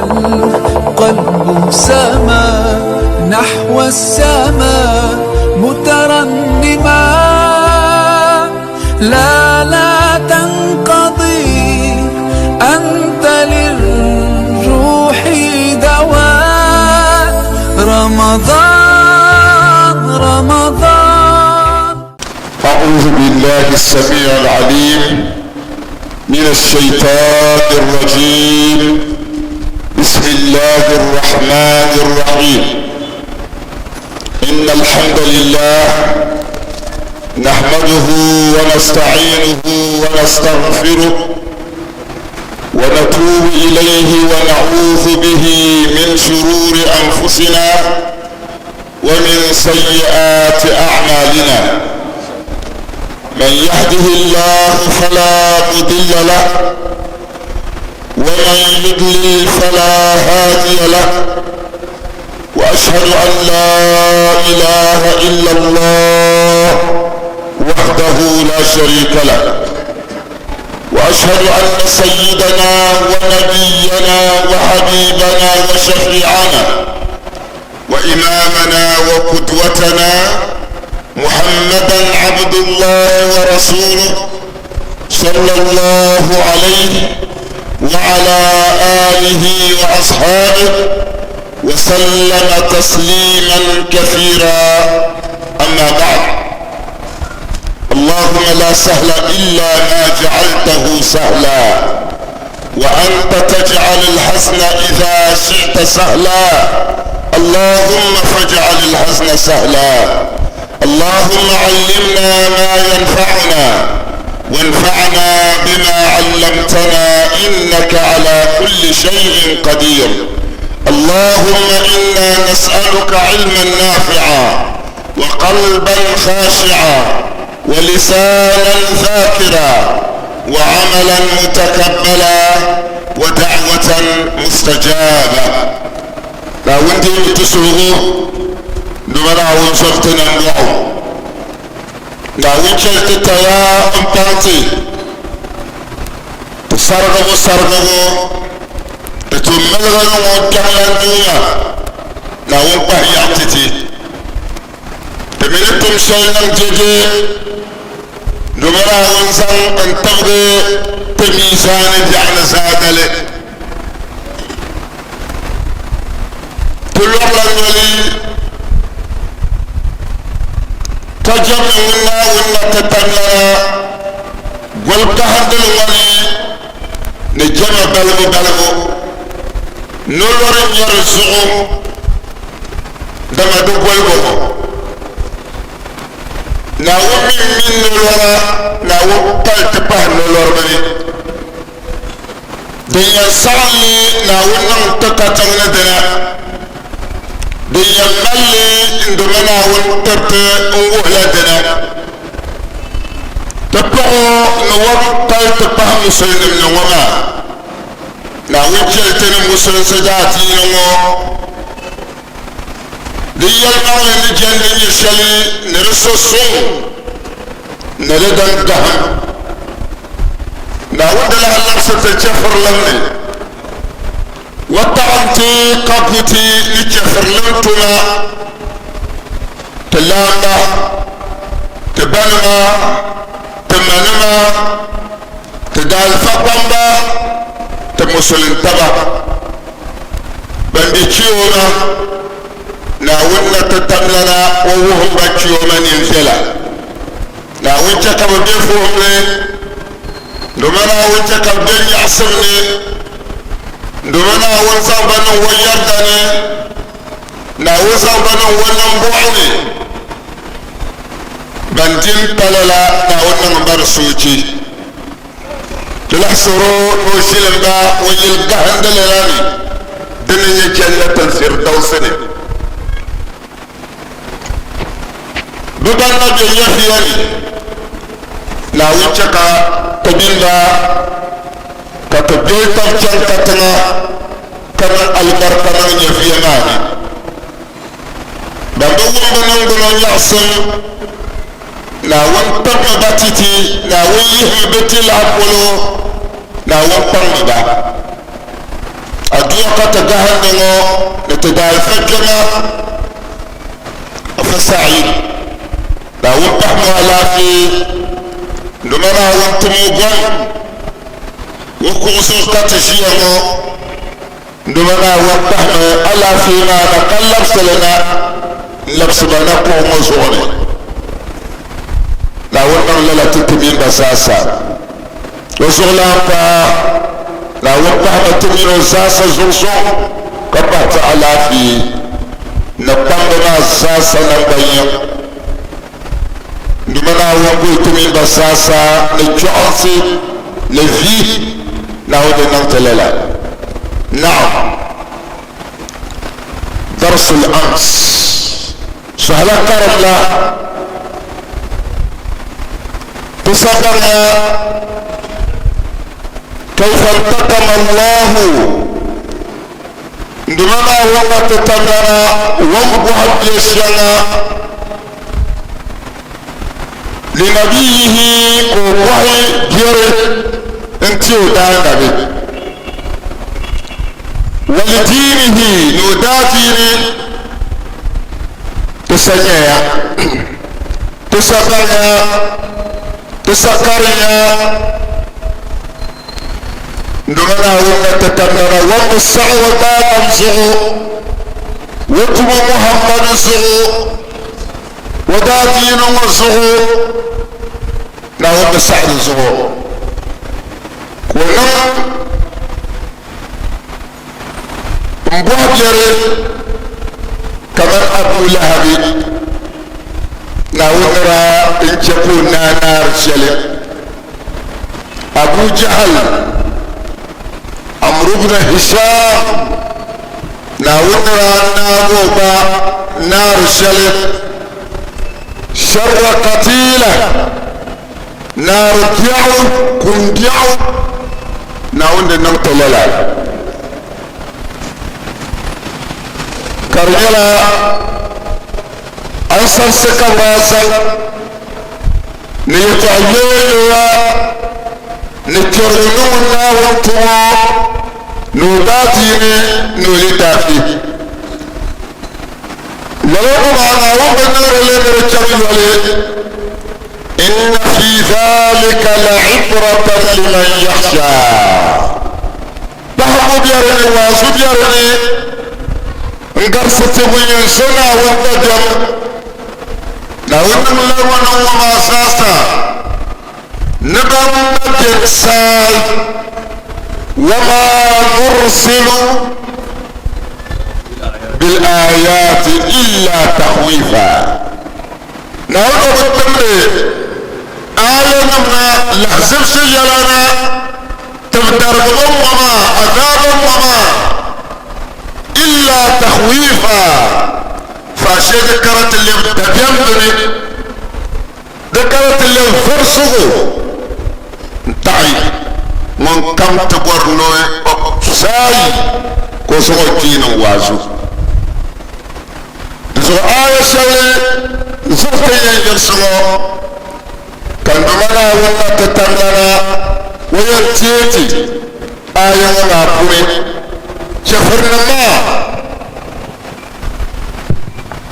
والقلب سما نحو السماء مترنما. لا لا تنقضي، أنت للروح دواء. رمضان رمضان. أعوذ بالله السميع العليم من الشيطان الرجيم. بسم الله الرحمن الرحيم. إن الحمد لله نحمده ونستعينه ونستغفره ونتوب إليه ونعوذ به من شرور أنفسنا ومن سيئات أعمالنا. من يهده الله فلا مضل له ومن يضلل فلا هادي له، واشهد ان لا اله الا الله وحده لا شريك له، واشهد ان سيدنا ونبينا وحبيبنا وشفيعنا وامامنا وقدوتنا محمدا عبد الله ورسوله صلى الله عليه وعلى آله وأصحابه وسلم تسليما كثيرا. أما بعد، اللهم لا سهل إلا ما جعلته سهلا، وأنت تجعل الحزن إذا شئت سهلا. اللهم فاجعل الحزن سهلا. اللهم علمنا ما ينفعنا، وانفعنا بما علمتنا، إنك على كل شيء قدير. اللهم إنا نسألك علما نافعا، وقلبا خاشعا، ولسانا ذاكرا، وعملا متقبلا، ودعوة مستجابة. لا وندي تسلغو duma Naawuni soli ti nam lɔɣu. Naawuni chɛli ti taya m-paŋ ti ti sarigibu sarigibu ti tum miligi ni ŋun kpɛŋlan Duuma Naawuni kpahi yaɣi ti ti. Ti mi ni tum shɛli niŋ jɛjɛ duma Naawuni zaŋ n-tibigi ti miizaani biɛɣu ni zaadali. Ti lɔrila noli ka jɛmdi ŋun Naawuni na ti tamlana goli kahindili ŋɔ ni ni jɛma balibu balibu nolori nyɛri zuɣu dama di golibu ŋɔ. Naawuni mi m-mi nolora, Naawuni pali ti pahi noloriba ni. Din yɛn saɣim li Naawuni niŋ ti katiŋ ni dina, din yɛn mali li n-doma Naawuni tiriti n-wuhila dina. Ti paɣ o ni wɔb pali ti pahi musulinim ni ŋɔ maa, Naawuni chɛli ti ni musulinsi daadiini ŋɔ di yɛlimaŋli ni jɛndi nyɛ shɛli ni di so suŋ ni di din gahim. Naawuni di lahi labisi ti chɛfurilim ni wa taɣim ti ka gu ti ni chɛfurilim tuma, ti laamba, ti banima, ti manima, ti daalifa kpamba, ti musulintaba ban be chiyooma. Naawuni na ti tamlana o wuhim ba chiyooma ninviɛla. Naawuni chɛ ka bɛ be vuhim ni, dama Naawuni chɛ ka bɛ be nyaɣisim ni, dama Naawuni zaŋ ba niŋ o yarida ni, Naawuni zaŋ ba niŋ o nambɔɣu ni. Ban di m-pa lala, Naawuni niŋ ba di soochi. Ti lahi suhiri o ni o ʒilim ba o yili gahindili la ni, di ni nyɛ Jannatul Firdausi ni. Bɛ ban na be nyɛviya ni, Naawuni chɛ ka ti mini ba ka ti doli tab chaŋ katiŋa ka niŋ alibarika niŋ nyɛviya maa ni. Ban bi wum bɛ niŋgbuna nyaɣisim, Naawuni kpaŋmi ba titi, Naawuni yihimi bɛ ti lahi polo, Naawuni kpaŋmi ba. Aduwa. zuɣu ka ti gahindi ŋɔ ni ti daalifa kpɛma Afa Saeed, Naawuni pahimi o alaafee, dama Naawuni tim o gom o kuɣu zuɣu ka ti ʒiya ŋɔ, dama Naawuni pahimi alaafee maa na ka labisi li na n-labisi ba na kuɣu ŋɔ zuɣu ni. Naawuni niŋ lala ti ti mini ba zaasa. O zuɣulan paa, Naawuni pahimi ti mini o zaasa zuɣusuŋ ka pahi ti alaafee ni kpamba maa zaasa naŋgbanyiŋ. Dama Naawuni boli ti mini ba zaasa ni chɔɣinsi ni vi, Naawuni di niŋ ti lala. Naam, Darsul Ams, Sɔhila karim la. Ti sabaŋa kaifa intakama Allahu Duuma Naawuni na ti tamlana o ni bɔhi biɛ shɛŋa linabiyihi ka o bɔhi biɛri n-ti o daanabi wa lidiinihi ni o daadiini ti sa nyɛya. Ti sa baŋya, ti sa karinya, Duuma Naawuni na ti tamdana wambu saɣi o daadam zuɣu, o tumo Muhammadu zuɣu, o daadiini ŋɔ zuɣu, Naawuni bi saɣi di zuɣu ka o niŋ M bɔhi biɛri kaman Abu Lahabi, Naawuni ni daa n-chɛ ka o naai naari shɛli. Abu Jahal, Amru bn Hisham, Naawuni ni daa naag o gba naari shɛli. Sharra qatila, naari biɛɣu, kum biɛɣu, Naawuni di niŋ ti lala. Ka di nyɛla ansarisi ka bɛ daa zaŋ ni yɛtɔɣ yoyayoya ni kpɛrigu ni ŋun Naawuni tumo ni o daadiini ni o litaafi. Lala ŋɔ maa Naawuni bi niŋdi li ni di chaŋ yoli. Inna fi zalika la'ibratan liman yakhsha. Pahibu be di ni, waazu be di ni, n-garisi ti ŋun yɛn zo Naawuni dabiɛm. Naawuni niŋ la ŋɔ niŋ ŋɔ maa zaasa ni ban na beni saai. Wama nursilu bil aayaati illa takhwifa. Naawuni o bi timdi aayanim na lahazibsi yɛla na tibidarigibo ŋɔ maa, azaaba ŋɔ maa, illa takhwifa, faashee di kara ti lɛbi dabiɛm dini, di kara ti lɛbi varisigu n-taɣi ŋun kam ti bɔri ni o saai ka o zaŋ o kpee niŋ waazu. Di zuɣu aaya shɛli zuɣu ti yɛn yiɣisi ŋɔ, ka n Duuma Naawuni na ti tamlana o yɛn teei ti aaya ŋɔ maa puuni chɛfirinim maa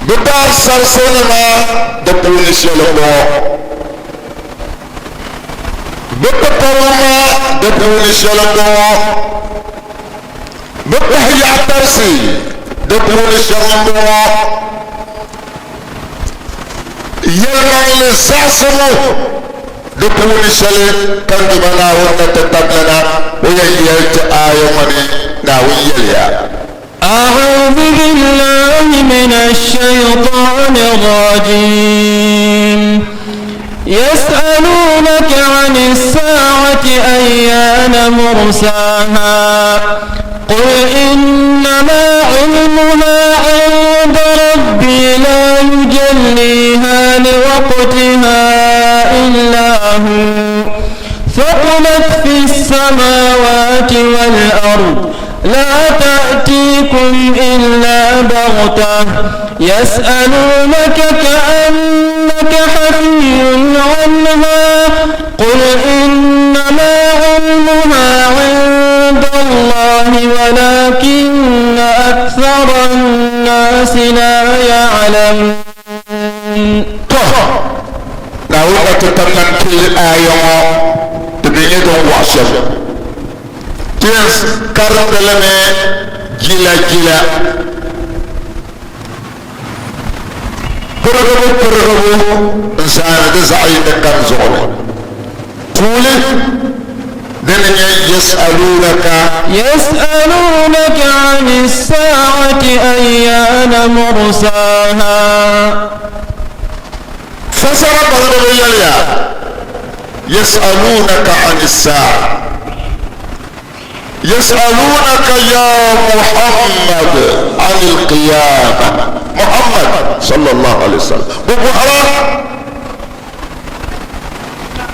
bɛ daansarinima di puuni shɛli m-bɔŋɔ, Bɛ piparigu maa di puuni shɛli m-bɔŋɔ. Bɛ kpahi yaɣa tarisi di puuni shɛŋa m-bɔŋɔ, Yɛlimaŋli zaɣisibu di puuni shɛli ka n Duuma Naawuni ni ti tabili na, o yɛn yɛli ti aaya ŋɔ ni, Naawuni yɛliya. أعوذ بالله من الشيطان الرجيم يسألونك عن الساعة أيان مرساها قل إنما علمها عند ربي لا يجليها لوقتها إلا هو ثقلت في السماوات والأرض لا تأتيكم إلا بغتة يسألونك كأنك حفي عنها قل إنما علمها عند عند الله ولكن أكثر الناس لا يعلمون. To, Naawuni ka ti tam nam pili aaya ŋɔ di bi nyɛ din waɣa shɛm. Ti yɛn karindi li mi jila jila, pirigibu pirigibu n zaani di zaɣ yini kam zuɣu ni. Tuuli din nyɛ yas'alunaka. يسألونك عن الساعة أيان مرساها. Fasara baŋdiba yɛliya, yas'alunaka an as-sa'a, yas'alunaka ya Muhammad an al-qiyamah. Muhammad sallallahu alaihi wasallam, bɛ bɔhira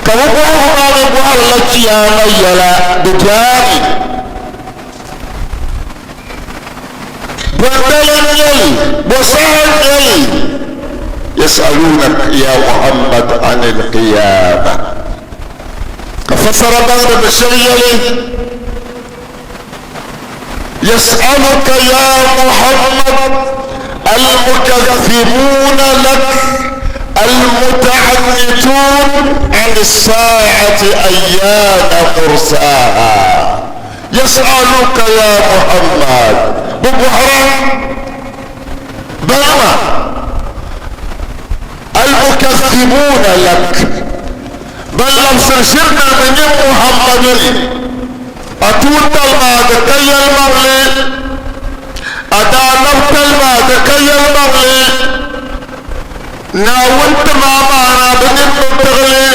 ka bɛ bɔhigu maa mi bɔhirila chiyaama yɛla di jaami. Bɔndali n-nyɛ li, bɔ saha n-nyɛ li? Yas'alunak ya Muhammad anil qiyama. Ka fasara baŋdiba shɛba yɛli, Yas'aluka ya Muhammad al-mukaththibuna lak al-muta'annitun an as-sa'ati ayyana mursaha. Yas'aluka ya Muhammad, bɛ bɔhira banima al-mukaththibuna lak, ban labisiri shiri na ni nyɛ Muhammadu ni a tuuntali maa di ka yɛlimaŋli, a daanabitali maa di ka yɛlimaŋli, Naawuni ti ma amaana bɛ nini bi tiɣi li.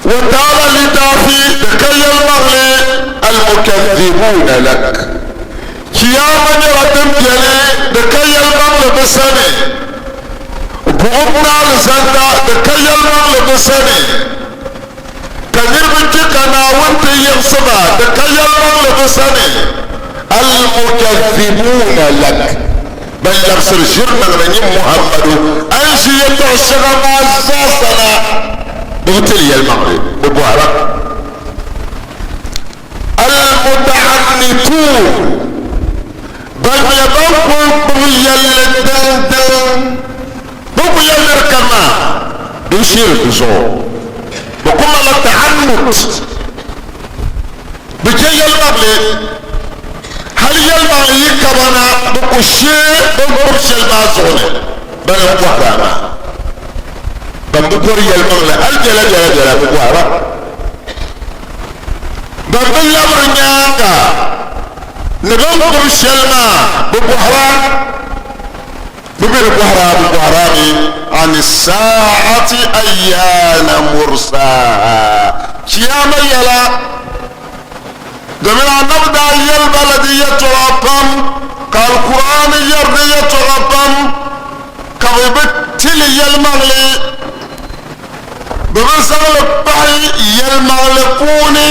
Wataala litaafi di ka yɛlimaŋli al-mukadhibuuna lak, Chiyaama nyɛla din beni di ka yɛlimaŋli bɛ sani, buɣim ni alizanda di ka yɛlimaŋli bɛ sani, ka niriba kpi ka Naawuni ti yiɣisi ba di ka yɛlimaŋli bɛ sani. Al-mukadhibuuna lak, ban labisiri ʒiri niŋdi nyin Muhammadu a ni ʒi yɛtɔɣ shɛŋa maa zaasa na, bɛ bi tiri yɛlimaŋli, bɛ bɔhira. Al-muta'annituun, ban nyɛ ban kul gbubi yɛlli diŋdiŋ, bɛ ku yɛli ni di kani maa, din sheeri di zuɣu, bɛ ku malila ta'annut. Bɛ chɛ yɛlimaŋli, hal yɛlimaŋli yi kaba na, bɛ ku shee bɛ ni gbubi shɛli maa zuɣu ni, bana m-bɔhiri a maa. Ban bi bɔri yɛlimaŋli hal biɛlabiɛlabiɛla bɛ bɔhira. Ban bi labiri nyaaŋa ni bɛ ni gbubi shɛli maa, bɛ bɔhira. Bɛ mi ni bɔhiri a, bɛ bɔhiri a mi ani saa'ati ayyaana mursaaha, Chiyaama yɛla, domin Annabi daa yɛli ba la di yɛtɔɣa pam, ka Alkur'aani yɛri di yɛtɔɣa pam, ka bɛ bi ti li yɛlimaŋli, bɛ bi zaŋ li pahi yɛlimaŋli puuni,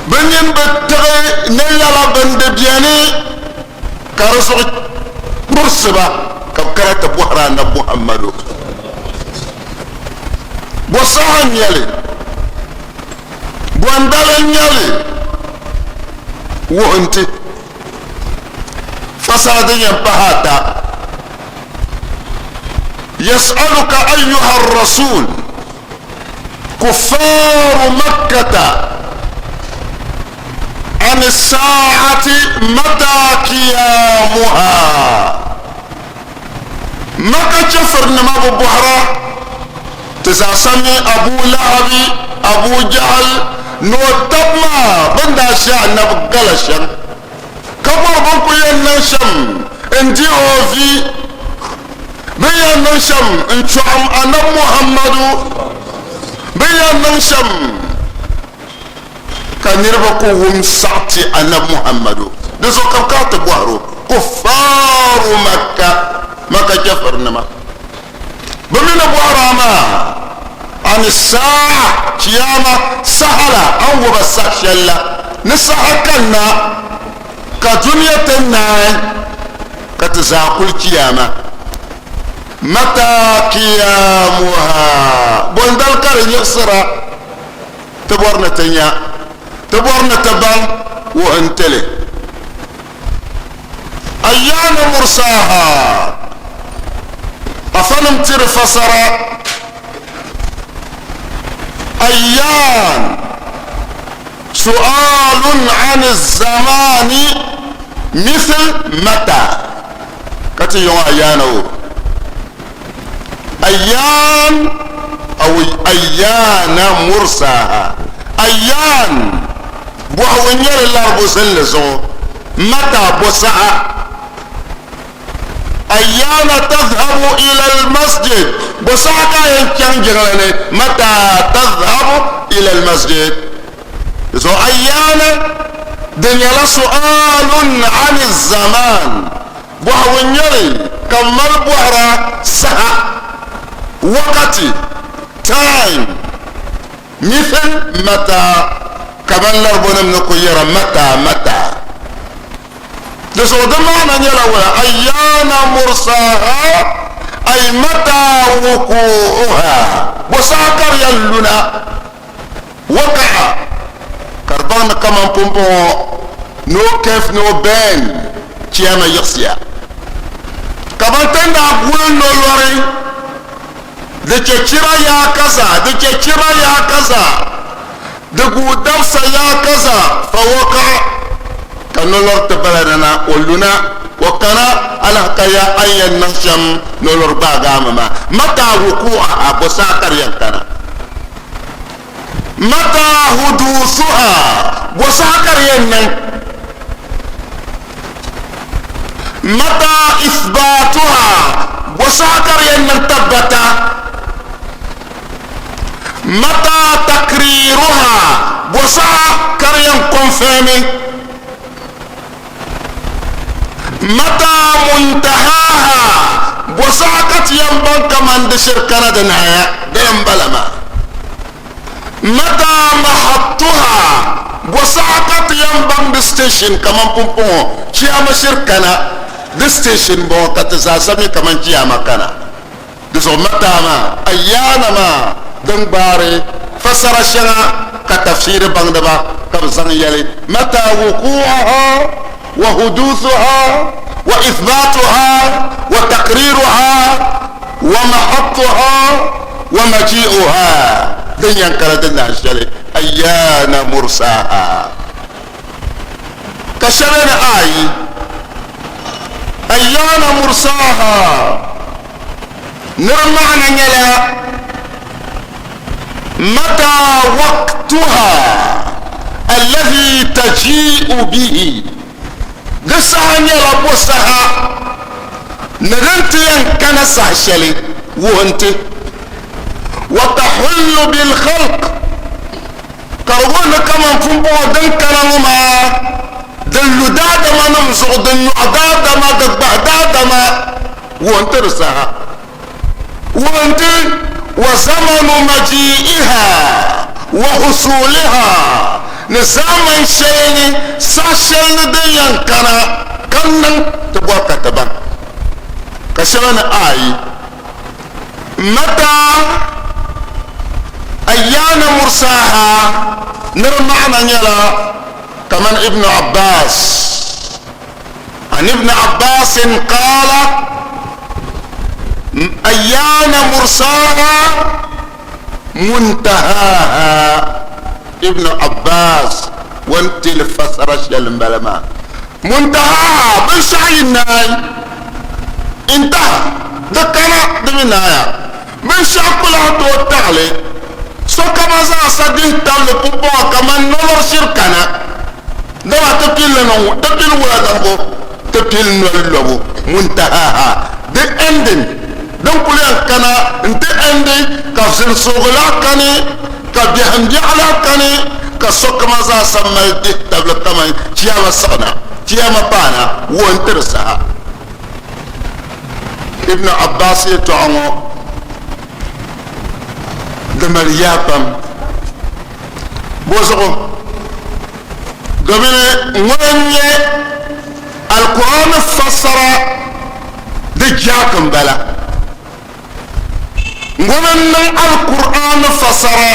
bɛ nini bi tiɣi ni lala bindi beni. Ka di zuɣu kpurisi ba ka bɛ kana ti bɔhiri Anabi Muhammadu, Bɔ saha n-nyɛ li? Bɔ n-dali n-nyɛ li? Wuhi nti fasaha din yɛn pahi ata, Yas'aluka ayyuha ar-rasul kuffaaru Makkata An saa'ati mata qiyamuha, Maka chɛfurinima bi bɔhira, ti zaasa mi Abu Lahabi, Abu Jahal ni o tab maa bɛ ni daa ʒe Anabi gala shɛm, ka bɔri bɛ ni kuli yɛn niŋ shɛm n-di o vi, bɛ ni yɛn niŋ shɛm n-chɔɣim Anabi Muhammadu, bɛ ni yɛn niŋ shɛm. Ka niriba ku wum saɣiti Anabi Muhammadu, di zuɣu ka bɛ kana ti bɔhir o, Kuffaaru Makka, Makka chɛfurinima, bɛ mi ni bɔhir a maa, Ani saa'a, Chiyaama, saha la, a ni wuhi ba saha shɛli la, ni saha kanna ka dunia ti naai ka ti zaa kuli Chiyaama. Mataa qiyaamuhaa, bɔndali ka di yiɣisira? Ti bɔri ni ti nya. Ti bɔri ni ti baŋ wuhi n-ti li. Ayyaana mursaaha, Afanim tiri fasara ayyaan su'aalun ani zamaani mithl mata ka ti yɔŋɔ ayyaana o ayyaan aw ayyaana mursaaha ayyaan bɔhigu n-nyɛ li laribu zinli zuɣu mata bɔ saha ayyaana tadhhabu ila almasjid bɔ saha ka a yɛn chaŋ jiŋli ni mata tadhhabu ila almasjid di zuɣu ayyaana di nyɛla su'aalun ani zaman Bɔhigu n-nyɛ li ka m mali bɔhira saha, wakati, time, mithl mata, kaman Laribonim ni ku yɛra mata mata. Di zuɣu di maana nyɛla wula, ayyaana mursaaha ay mata wukuuha, bɔ saha ka di yɛn luna, waka'a, ka di baŋ ni kaman pumpɔŋɔ no kef no bɛn chiama yiɣisiya. Kaman ti ni daa guli nolɔri di chɛ chira yaa kaza, di chɛ chira yaa kaza, di guui dabisa yaa kaza, fa waka'a, ka nolɔri ti bala ni na, o luna, o kana alahaka ya a ni yɛn niŋ shɛm nolɔri gbaagaami maa, mataa wukuu'aha, bɔ saha ka di yɛn kana? Mata hudusuha, bɔ saha ka di yɛn niŋ? Mata ithbatuha, bɔ saha ka di yɛn niŋ tabbata? Mata takriruha, bɔ saha ka di yɛn kɔnfɛmi? Mata muntahaha, bɔ saha ka ti yɛn baŋ kaman di shiri kana di naya, dini m-bala maa. Mata mahattuha, bɔ saha ka ti yɛn baŋ di station kaman pumpɔŋɔ chiyaama shiri kana di station bɔŋɔ ka ti zaasa mi kaman chiyaama kana. Di zuɣu mataa maa, ayyaana maa din gbaari fasara shɛŋa ka tafsiiri baŋdiba ka bɛ zaŋ yɛli, Mataa wukuuha wa huduuthuha wa ithbaatuha wa takriiruha wa mahattuha wa maji'uha din yɛn kana di nahi shɛli, ayyaana mursaaha. Ka shɛba ni ayi, ayyaana mursaaha. Ni di maana nyɛla mata waqtuha alladhi taji'u bihi, di saha nyɛla bo saha ni din ti yɛn kana saha shɛli wuhi n-ti, wa tahullu bil khalq, ka di wuhi ni kaman pumpɔŋɔ din kana ŋɔ maa din lu daadamanim zuɣu, din nyɔɣi daadama, di gbahi daadama. Wuhi n-ti di saha. Wuhi n-ti wa zamanu maji'iha wa husuliha ni zaamani shɛli ni saha shɛli ni din yɛn kana ka niŋ ti bɔri ka ti baŋ ka shɛba ni ayi mata ayyaana mursaha ni di maana nyɛla kamani Ibnu Abbas. An Ibn Abbas qala ayyana mursaha muntahaha Ibn Abbas wan tili fasara shɛli n bala maa muntahaha binshɛɣu yi naai intaha di kana di mi naaya binshɛɣu ku lahi tooi taɣili sokama zaasa dihi tabili pumpɔŋɔ kamani nolori shiri kana Dama ti pilli niŋ ti pili wula niŋbu, ti pili noli lobu muntahaha, di ending din kuli yɛn kana n-ti endi ka zilisigu lahi kani, ka biɛhim biɛɣu lahi kani, ka sokama zaa sa mali dihitabili kaman chiyaama siɣina, chiyaama paana, wuhi n-ti di saha. Ibn Abbas yɛtɔɣa ŋɔ di mali yaa pam. Bɔzuɣu? Domin ŋuna n-nyɛ Alkur'aani fassara di jaaki m-bala. Ŋuna n-niŋ Alkur'aani fassara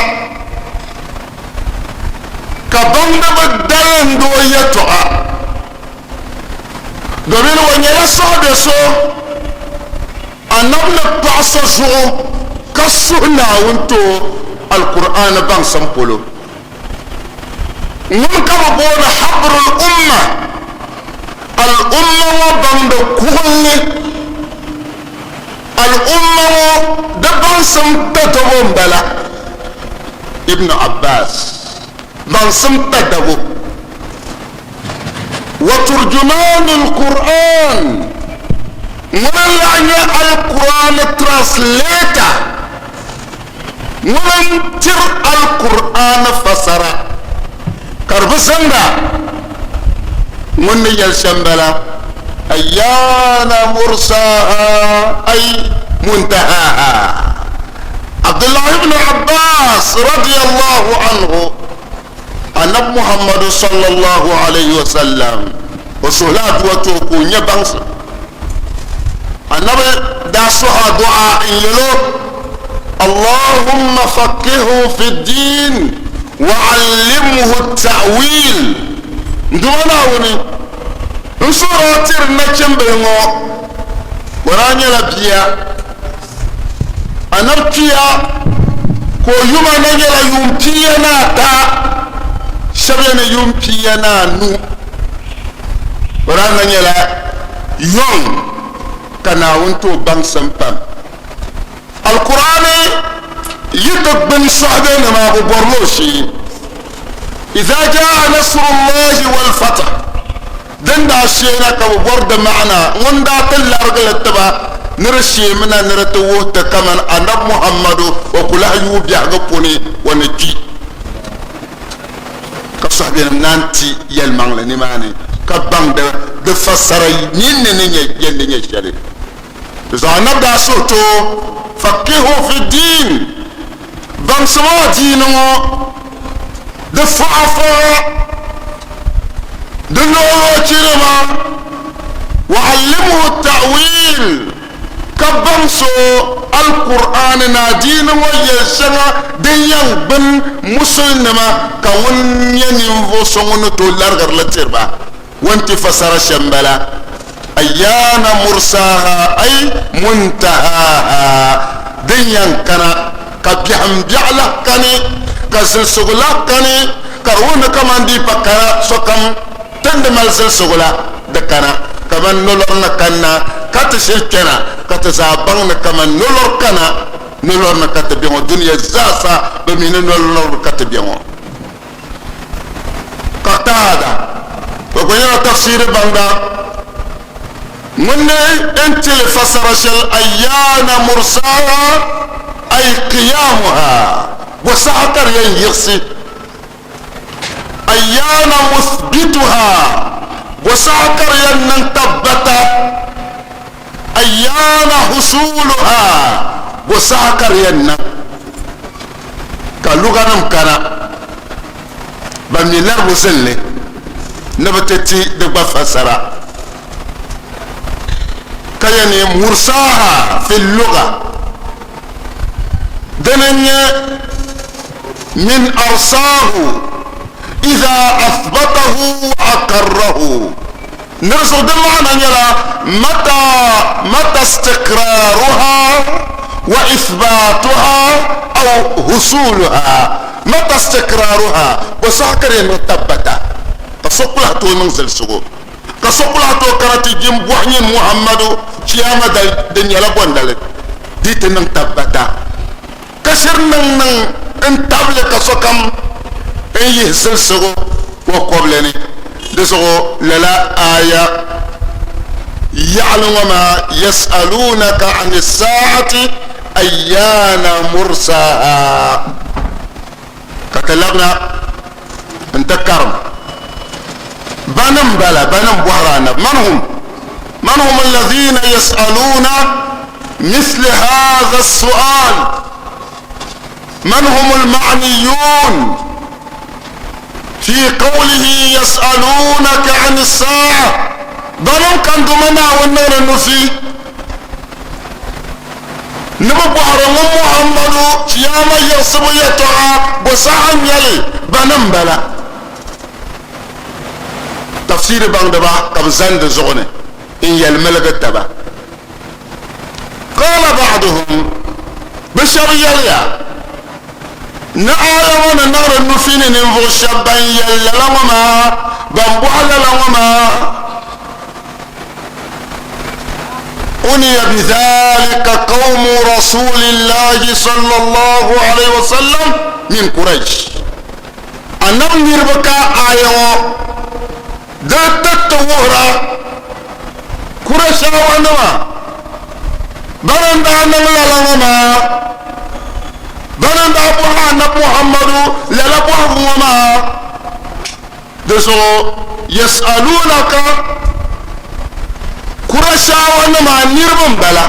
ka. Ka baŋdiba dalim di o yɛtɔɣa, domin o nyɛla sɔhibe so Anabi ni paɣ so zuɣu ka suhi Naawuni ti o Alkur'aani baŋsim polo. Ŋuni ka bɛ booni Habrul Umma, Al'umma ŋɔ baŋdi kuɣinli, Al'umma ŋɔ di baŋsim tatabo m-bala, Ibn Abbas, baŋsim tatabo. Wa turjumaanul Qur'an, ŋuni n-lahi nyɛ Alkur'aani translator. Ŋuni n-tiri Alkur'aani fasara ka di bi zaŋda ŋun ni yɛli shɛm bala, Ayyaana mursaaha ay muntahaaha. Abdullahi ibn Abbas radiyallahu anhu, Anabi Muhammadu sallallahu alayhi wa sallam o suhila aduwa ti o ka o nya baŋsim. Anabi daa suhi adu'a n-yɛl o, Allahumma faqihu fi ddin wa allimhu ta'wil. N Duuma Naawuni, n suhir a tiri nachimbili ŋɔ, o daa nyɛla bia. Anabi kpiya ka o yuma na nyɛla yuun pia ni ata, shɛba yɛn ni yuun pia ni anu. O daa na nyɛla yɔŋ ka Naawuni ti o baŋsim pam. Alkur'aani yi ti gbuni sɔhibenima bɛ bɔrila o shee. Iza jaa nasrullahi wal fath. Din daa sheena ka bɛ bɔri di maana, ŋun daa ti larigi li ti ba ni di sheemina ni di ti wuhi ti kaman Anabi Muhammadu o ku lahi yuui biɛhigu puuni o ni kpi ka sɔhibenim naan ti yɛlimaŋli nimaani ka baŋ di fasara ninni ni yɛn di nyɛ shɛli. Di zuɣu Anabi daa suhi ti o, Faqihu fi diin, baŋsim o adiini ŋɔ di fɔɣafɔɣa, di luɣuluɣichinima, wa allimhu ta'wil, ka baŋs o Alkur'aani ni adiini ŋɔ yɛl shɛŋa din yɛn gbuni Musulinima ka ŋun nyɛ ninvuɣ so ŋun ni tooi larigiri li tiri ba. O ni ti fasara shɛm bala, Ayyaana mursaaha ay muntahaaha, din yɛn kana ka biɛhim biɛɣu lahi kani, ka zilisigu lahi kani, ka di wuhi ni kaman di pa kana sokam ti ni di mali zilisigu la di kana, kaman nolori ni kanna ka ti shiri kpɛna, ka ti zaa baŋ ni kaman nolori kana nolori ni ka ti be ŋɔ, dunia zaasa bi mi ni nolori ka ti be ŋɔ. Qatada o gba nyɛla tafsiri baŋda ŋun ni n tili fasara shɛli ayyaana mursaha ay qiyamuha bo saha ka di yɛn yiɣisi ayyaana muthbituha bo saha ka di yɛn niŋ tabbata ayyaana husuluha bo saha ka di yɛn niŋ ka luganim kana ban mi laribu zinli ni bi ti ti di gba fasara ka yɛ ni mursaha fi luga dini n-nyɛ min arsaahu idha athbatahu wa aqarrahu Ni di zuɣu di maana nyɛla mata mata istiqraruha wa ithbatuha aw husuluha mata istiqraruha bɔ saha ka di yɛn niŋ tabbata ka so ku lahi tooi niŋ zilisigu ka so ku lahi tooi kana ti jin bɔhi nyin Muhammadu chiyaama dali di nyɛla bɔndali di ti niŋ tabbata ka shiri niŋ niŋ n tabili ka sokam n yihi zilisigu o kɔbili ni. Di zuɣu lala aaya yaɣili ŋɔ maa, Yas'alunaka ani saa'ati ayyaana mursaaha, ka ti labina n-ti karim bani m-bala, bani m-bɔhiri Anabi, Man hum? Man hum alladhina yas'aluna mithli hadha as-su'al? Man hum al-ma'niyun fi qawlihi yas'alunaka 'ani as-sa'a? Bani n-kan duma Naawuni niŋdi nufi ni bɛ bɔhiri ŋun Muhammadu chiyaama yiɣisibu yɛtɔɣa, bɔ saha n-nyɛ li? Bani m-bala? Tafsiri baŋdiba ka bɛ zani di zuɣu ni n yɛli miligi taba. Qaala ba'duhum, bɛ shɛba yɛliya, Ni aaya ŋɔ ni niŋdi nufi ni ninvuɣ shɛba ban yɛli lala ŋɔ maa, ban bɔhi lala ŋɔ maa, Uniya bidhalika qawmu rasulillahi sallallahu alayhi wa sallam min Quraysh. Annabi niriba ka aaya ŋɔ di tiriti wuhira Kurayshaawanima bana n-daa niŋ lala ŋɔ maa, bana n-daa bɔhi Annabi Muhammadu lala bɔhigu ŋɔ maa. Di zuɣu yas'alunaka Kurayshaawanima niriba m-bala,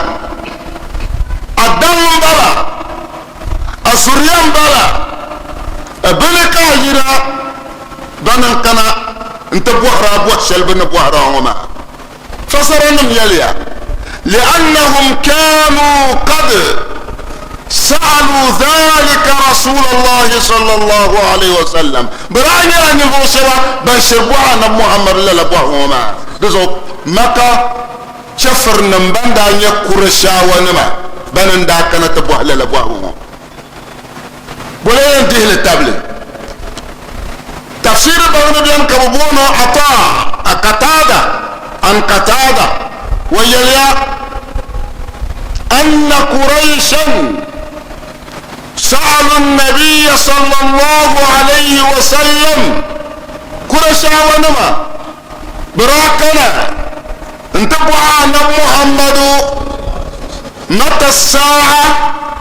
a daŋ m-bala, a zuriya m-bala, bɛ ni ka a yina bana n-kana nti bɔhiri a bɔhi shɛli bɛ ni bɔhiri a ŋɔ maa. Fasaranim yɛliya, Li'annahum kaanu qad sa'alu dhalika Rasuulallahi sallallahu alayhi wa sallam. Bɛ daa nyɛla ninvuɣ shɛba ban shiri bɔhi Anabi Muhammadu lala bɔhigu ŋɔ maa. Di zuɣu Maka chɛfirinim ban daa nyɛ Kurɛshaawanima bana n-daa kana ti bɔhi lala bɔhigu ŋɔ. Bɔla yɛn dihi li tabili. Tafsiri baŋdi bɛni ka bɛ booni o Ata a Katada, an Katada, o yɛliya, Anna Quraishan sa'alu an-nabiyya sallallahu alayhi wa sallam, Qurayshawanima bɛ daa kana n-ti bɔhi Anabi Muhammadu, Mata as-saa'a,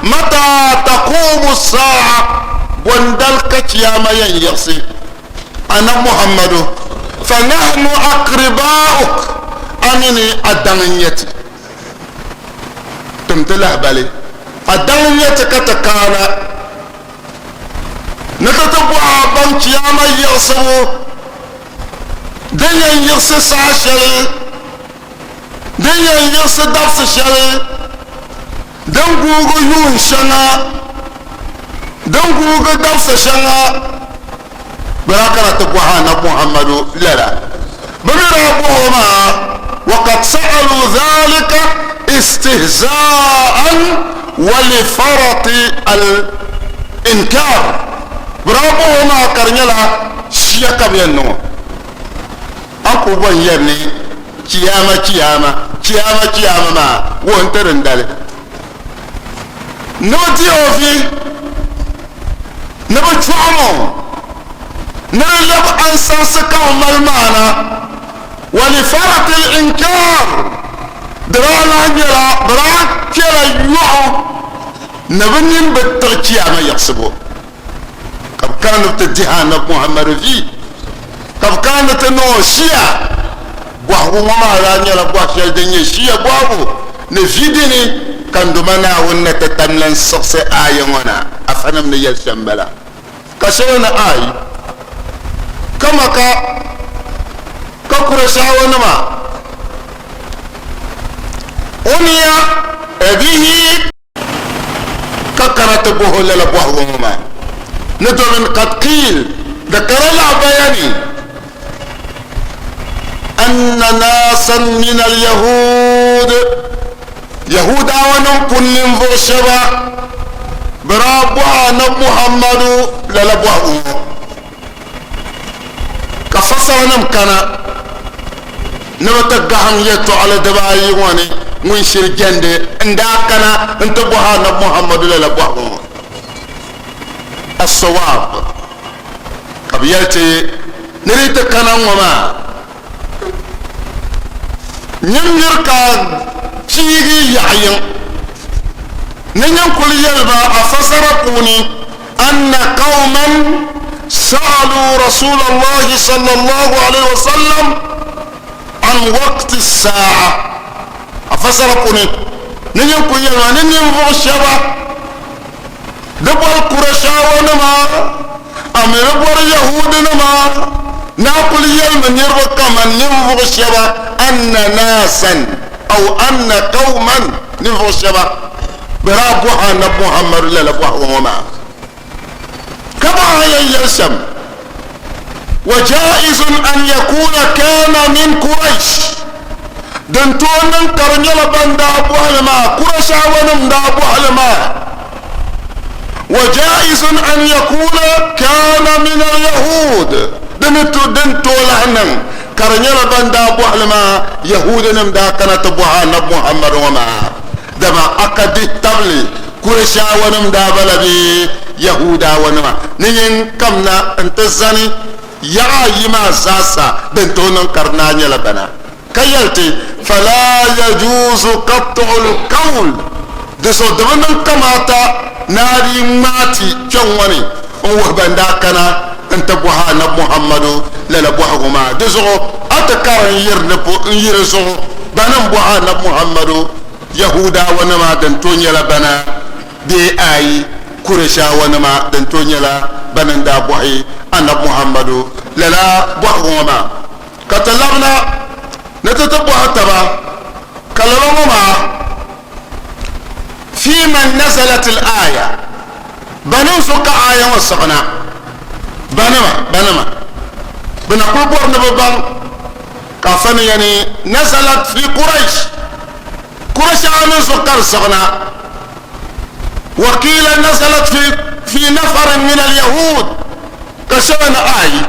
mata taqumu as-saa'a, bɔndali ka chiyaama yɛn yiɣisi? Anabi Muhammadu, fa nahnu aqribaa'uk, a mini a daŋ n-nyɛ ti. Tim ti lahibali, a daŋ n-nyɛ ti ka ti kaana ni ti ti bɔhi a baŋ chiyaama yiɣisibu din yɛn yiɣisi saha shɛli. Din yɛn yiɣisi dabisi shɛli din guugi yuun shɛŋa, din guugi dabisi shɛŋa, bɛ daa kana ti bɔhi Anabi Muhammadu lala. Bɛ mi daa bɔhi o maa, Waqad sa'alu dhalika istihza'an wa li farati al-inkar. Bɛ daa bɔhi o maa ka di nyɛla shia ka bɛ yɛn niŋ o. A ku bɔ n-yɛri ni chiyaama, chiyaama, chiyaama, chiyaama maa wuhi nti dindali. Ni bɛ ti o vi, ni bɛ chɔɣim o, ni di lɛbi ansansi ka bɛ mali maana. Wa li farati l-inkaar, di daa lahi nyɛla bɛ daa kpɛla yɔɣu ni bɛ nini bi tiɣi chiyaama yiɣisibu. Ka bɛ kana ni bɛ ti dihi Anabi Muhammadu vi, ka bɛ kana ni ti niŋ o shia. Bɔhigu ŋɔ maa daa nyɛla bɔhi shɛli din nyɛ shia bɔhigu ni vi dini ka n Duuma Naawuni ni ti tam lan siɣisi aaya ŋɔ na, afanim ni yɛli shɛm m-bala. Ka shɛli ni ayi, kama ka ka Kurɛshaawanima uniya bihi. Ka kana ti bɔh o lala bɔhigu ŋɔ maa ni domin kad qiil di kara lahabaya ni anna naasan min al-yahud Yahudawanim pun ninvuɣ shɛba bɛ daa bɔhi Anabi Muhammadu lala bɔhigu ŋɔ ka fasaranim kana ni bɛ ti gahim yɛtɔɣili dibaayi ŋɔ ni ŋun shiri jɛndi n-daa kana nti bɔhi Anabi Muhammadu lala bɔhigu ŋɔ. As-sawab, ka bɛ yɛli ti ni di ti kana ŋ-ŋɔ maa, nyin miri ka piigi yaɣ yiŋ ni nyin kuli yɛli ba a fasara puuni, Anna qawman sa'alu Rasuulallahi sallallahu alayhi wa sallam an waqti as-saa'a, a fasara puuni ni nyin kuli yɛli ma ni ninvuɣ shɛba di bɔri Kurashaawanima, a mi di bɔri Yahuudinima, ni a kuli yɛlimi niriba kaman ninvuɣ shɛba anna naasan aw anna qawman ninvuɣ shɛba bɛ daa bɔhi Anabi Muhammadu lala bɔhigu ŋɔ maa, ka bɔhi a yɛn yɛli shɛm. Wa jaizun an yakuna kana min Quraish, din tooi niŋ ka di nyɛla ban daa bɔhili maa Kurashawanim daa bɔhili maa. Wa jaizun an yakuna kana min al-yahud, di ni to din tooi lahi niŋ ka di nyɛla ban daa bɔhili maa Yahudinim daa kana ti bɔhi Anabi Muhammad ŋɔ maa, dama a ka dihi tabili Kurashawanim daa bala bee Yahudawanima ni nyin kamna n-ti zani yaɣa ayi maa zaasa din tooi niŋ ka di naa nyɛla bana. Ka yɛli ti, Fala yajuuzu qat'ul qawl, di zuɣu di bi niŋ kamaata ni a di ŋmaai ti kpɛŋ ŋɔ ni n-wuhi ban daa kana n-ti bɔhi Anabi Muhammadu lala bɔhigu maa. Di zuɣu a ti kari n-yi di zuɣu bani m-bɔhi Anabi Muhammadu Yahuudawanima din tooi nyɛla bana bee ayi Kurɛshawanima din tooi nyɛla bani n-daa bɔhi Anabi Muhammadu lala bɔhigu ŋɔ maa. Ka ti labina ni ti ti bɔhi taba, ka lala ŋɔ maa, Fii man nazalat al-aaya, bani n-so ka aaya ŋɔ siɣina? Banima, banima? Bɛ na kuli bɔri ni bɛ baŋ ka afa ni yɛni nazalat fi Quraish, Qurayshanim zuɣu ka di siɣina. Wa qiila nazalat fi fi nafarin min al-yahud, ka shɛba ni ayi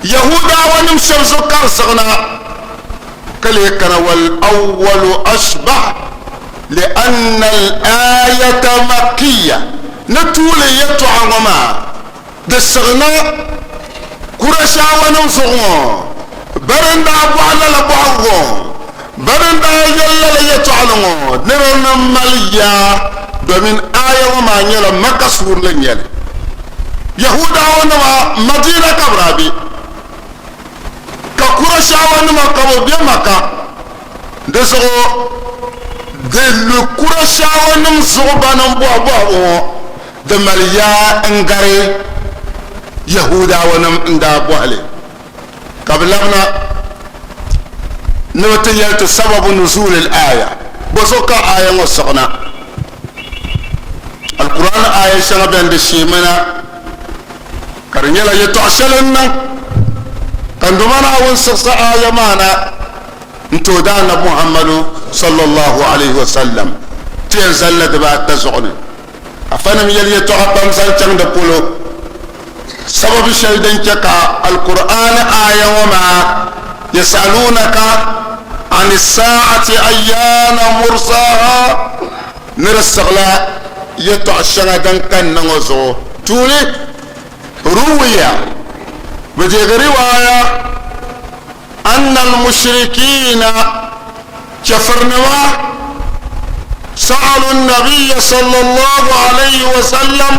Yahudawanim shɛba zuɣu ka di siɣina, ka lee kana wal awwalu ashbah li'anna al-ayata makkiyya, ni tuuli yɛtɔɣa ŋɔ maa di siɣina Kurɛshawanim zuɣu ŋɔ, bɛ ni daa bɔhi lala bɔhigu ŋɔ, bɛ ni daa yɛli lala yɛtɔɣili ŋɔ ni di ni mali yaa, domin aaya ŋɔ maa nyɛla Maka suurili n-nyɛ li. Yahudawanima Madina ka bɛ daa be, ka Kurɛshawanima ka bɛ be Maka. Di zuɣu di lu Kurɛshawanim zuɣu bani m-bɔhi bɔhigu ŋɔ. Di mali yaa n-gari Yahuudawanim n-daa bɔhi li, ka bɛ labina ni bɛ ti yɛli ti sababu nuzuulil aaya, bɔzuɣu ka aaya ŋɔ siɣina? Alkur'aani aaya shɛŋa beni di sheemina ka di nyɛla yɛtɔɣ shɛli n-niŋ ka n Duuma Naawuni siɣisi aaya maa na n-ti o Daannabi Muhammadu sallallahu alayhi wa sallam ti yɛn zalila dibaata zuɣu ni. Afanim yɛli yɛtɔɣa pam zaŋ chaŋ di polo. Sababu shɛli din chɛ ka Alkur'aani aaya ŋɔ maa, Yas'aluunaka ani saa'ati ayyaana mursaaha, ni di siɣila yɛtɔɣ shɛŋa din kanna ŋɔ zuɣu tuuli, Ruwiya, bɛ deegi riwaaya, Anna al-mushrikiina, chɛfurinima, sa'alu an-nabiyya sallallahu alayhi wa sallam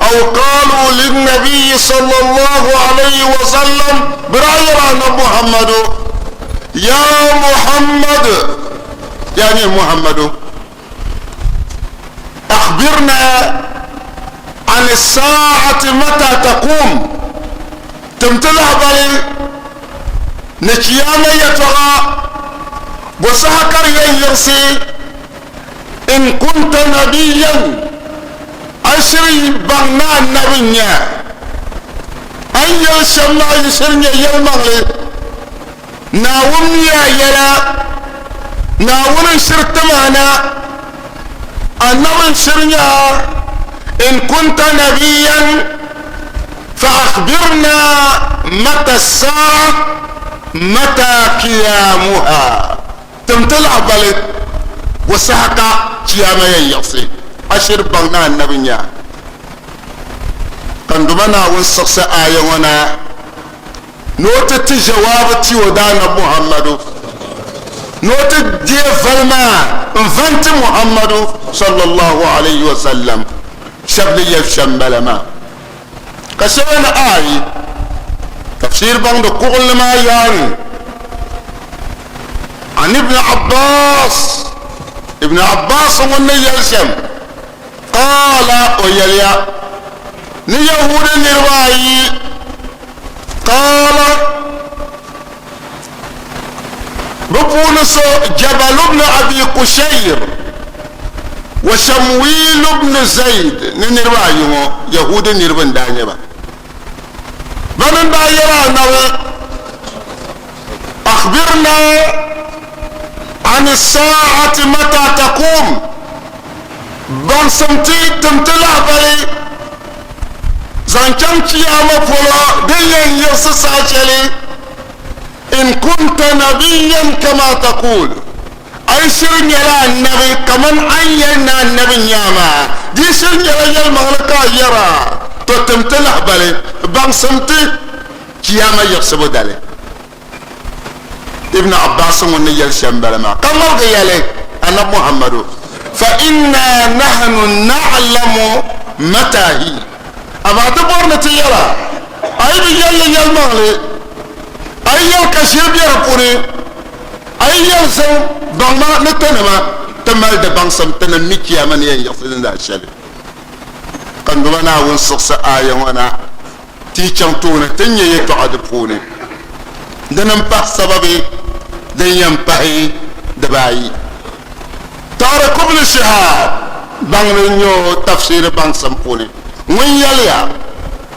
aw qaalu lin-nabiyyi sallallahu alayhi wa sallam, bɛ daa yɛli Annabi Muhammadu, Ya Muhammad, yaa nyini Muhammadu, akhbirna an as-saa'ati mata taqum, tim ti lahabali ni chiyaama yɛtɔɣa bɔ saha ka di yɛn yiɣisi, in kunta nabiyyan, a shiri yi baŋ ni anabi n-nyɛ a, a ni yɛli shɛm maa yi shiri nyɛ yɛlimaŋli, Naawuni mi a yɛla, Naawuni n-shiri tim a na, anabi n-shiri nyɛ a, in kunta nabiyyan fa akhbirna mata as-sa'a mata qiyamuha, tim ti lahabali bɔ saha ka chiyaama yɛn yiɣisi, a shiri baŋ ni anabi n-nyɛ a. Ka n Duuma Naawuni siɣisi aaya ŋɔ na. Ni o ti ti jawaabu ti o Daanab Muhammadu, ni o ti deei vali maa n-va n-ti Muhammadu sallallahu alayhi wa sallam, shɛba ni yɛli shɛm m-bala maa. Ka shɛba ni aai, tafsir baŋdi kuɣinli maa yaani, An Ibn Abbas, Ibn Abbas ŋun ni yɛli shɛm, qaala o yɛliya, ni Yahuudi niriba ayi Qaala, bɛ puuni so Jabalu bni Abi Qushayr wa Shamwilu bni Zaid ni niriba ayi ŋɔ Yahuudi niriba n-daa nyɛ ba. Bana Afanim daa yɛli Anabi, Akhbirna an saa'ati mata taqum, baŋsim ti tim ti lahibali zaŋ chaŋ Chiyaama polo din yɛn yiɣisi saha shɛli, in kunta nabiyyan kama taqul, a yi shiri nyɛla anabi kaman a ni yɛli ni anabi n-nyɛ a maa, di yi shiri nyɛla yɛlimaŋli ka a yɛra, tɔ tim ti lahibali baŋsim ti Chiyaama yiɣisibu dali. Ibn Abbas ŋun ni yɛli shɛm bala maa, ka ŋmaligi yɛli Anabi Muhammadu, Fa inna nahnu na'lamu mata hi. Amaa ti bɔri ni ti yɛla, a yi bi yɛli li yɛlimaŋli, a yi yɛli ka ʒiri be di puuni, a yi yɛli zaŋ baŋ ma ni tinima ti mali di baŋsim ti ni mi Chiyaama ni yɛn yiɣisi din daa shɛli. Ka n Duuma Naawuni siɣisi aaya ŋɔ na. Ti yi chaŋ tooni ti ni nya yɛtɔɣa di puuni. Dini m-pahi sababi din yɛn pahi dibaayi. Tariq ibn Shihab baŋdi n-nyɛ o tafsiiri baŋsim puuni ŋun yɛliya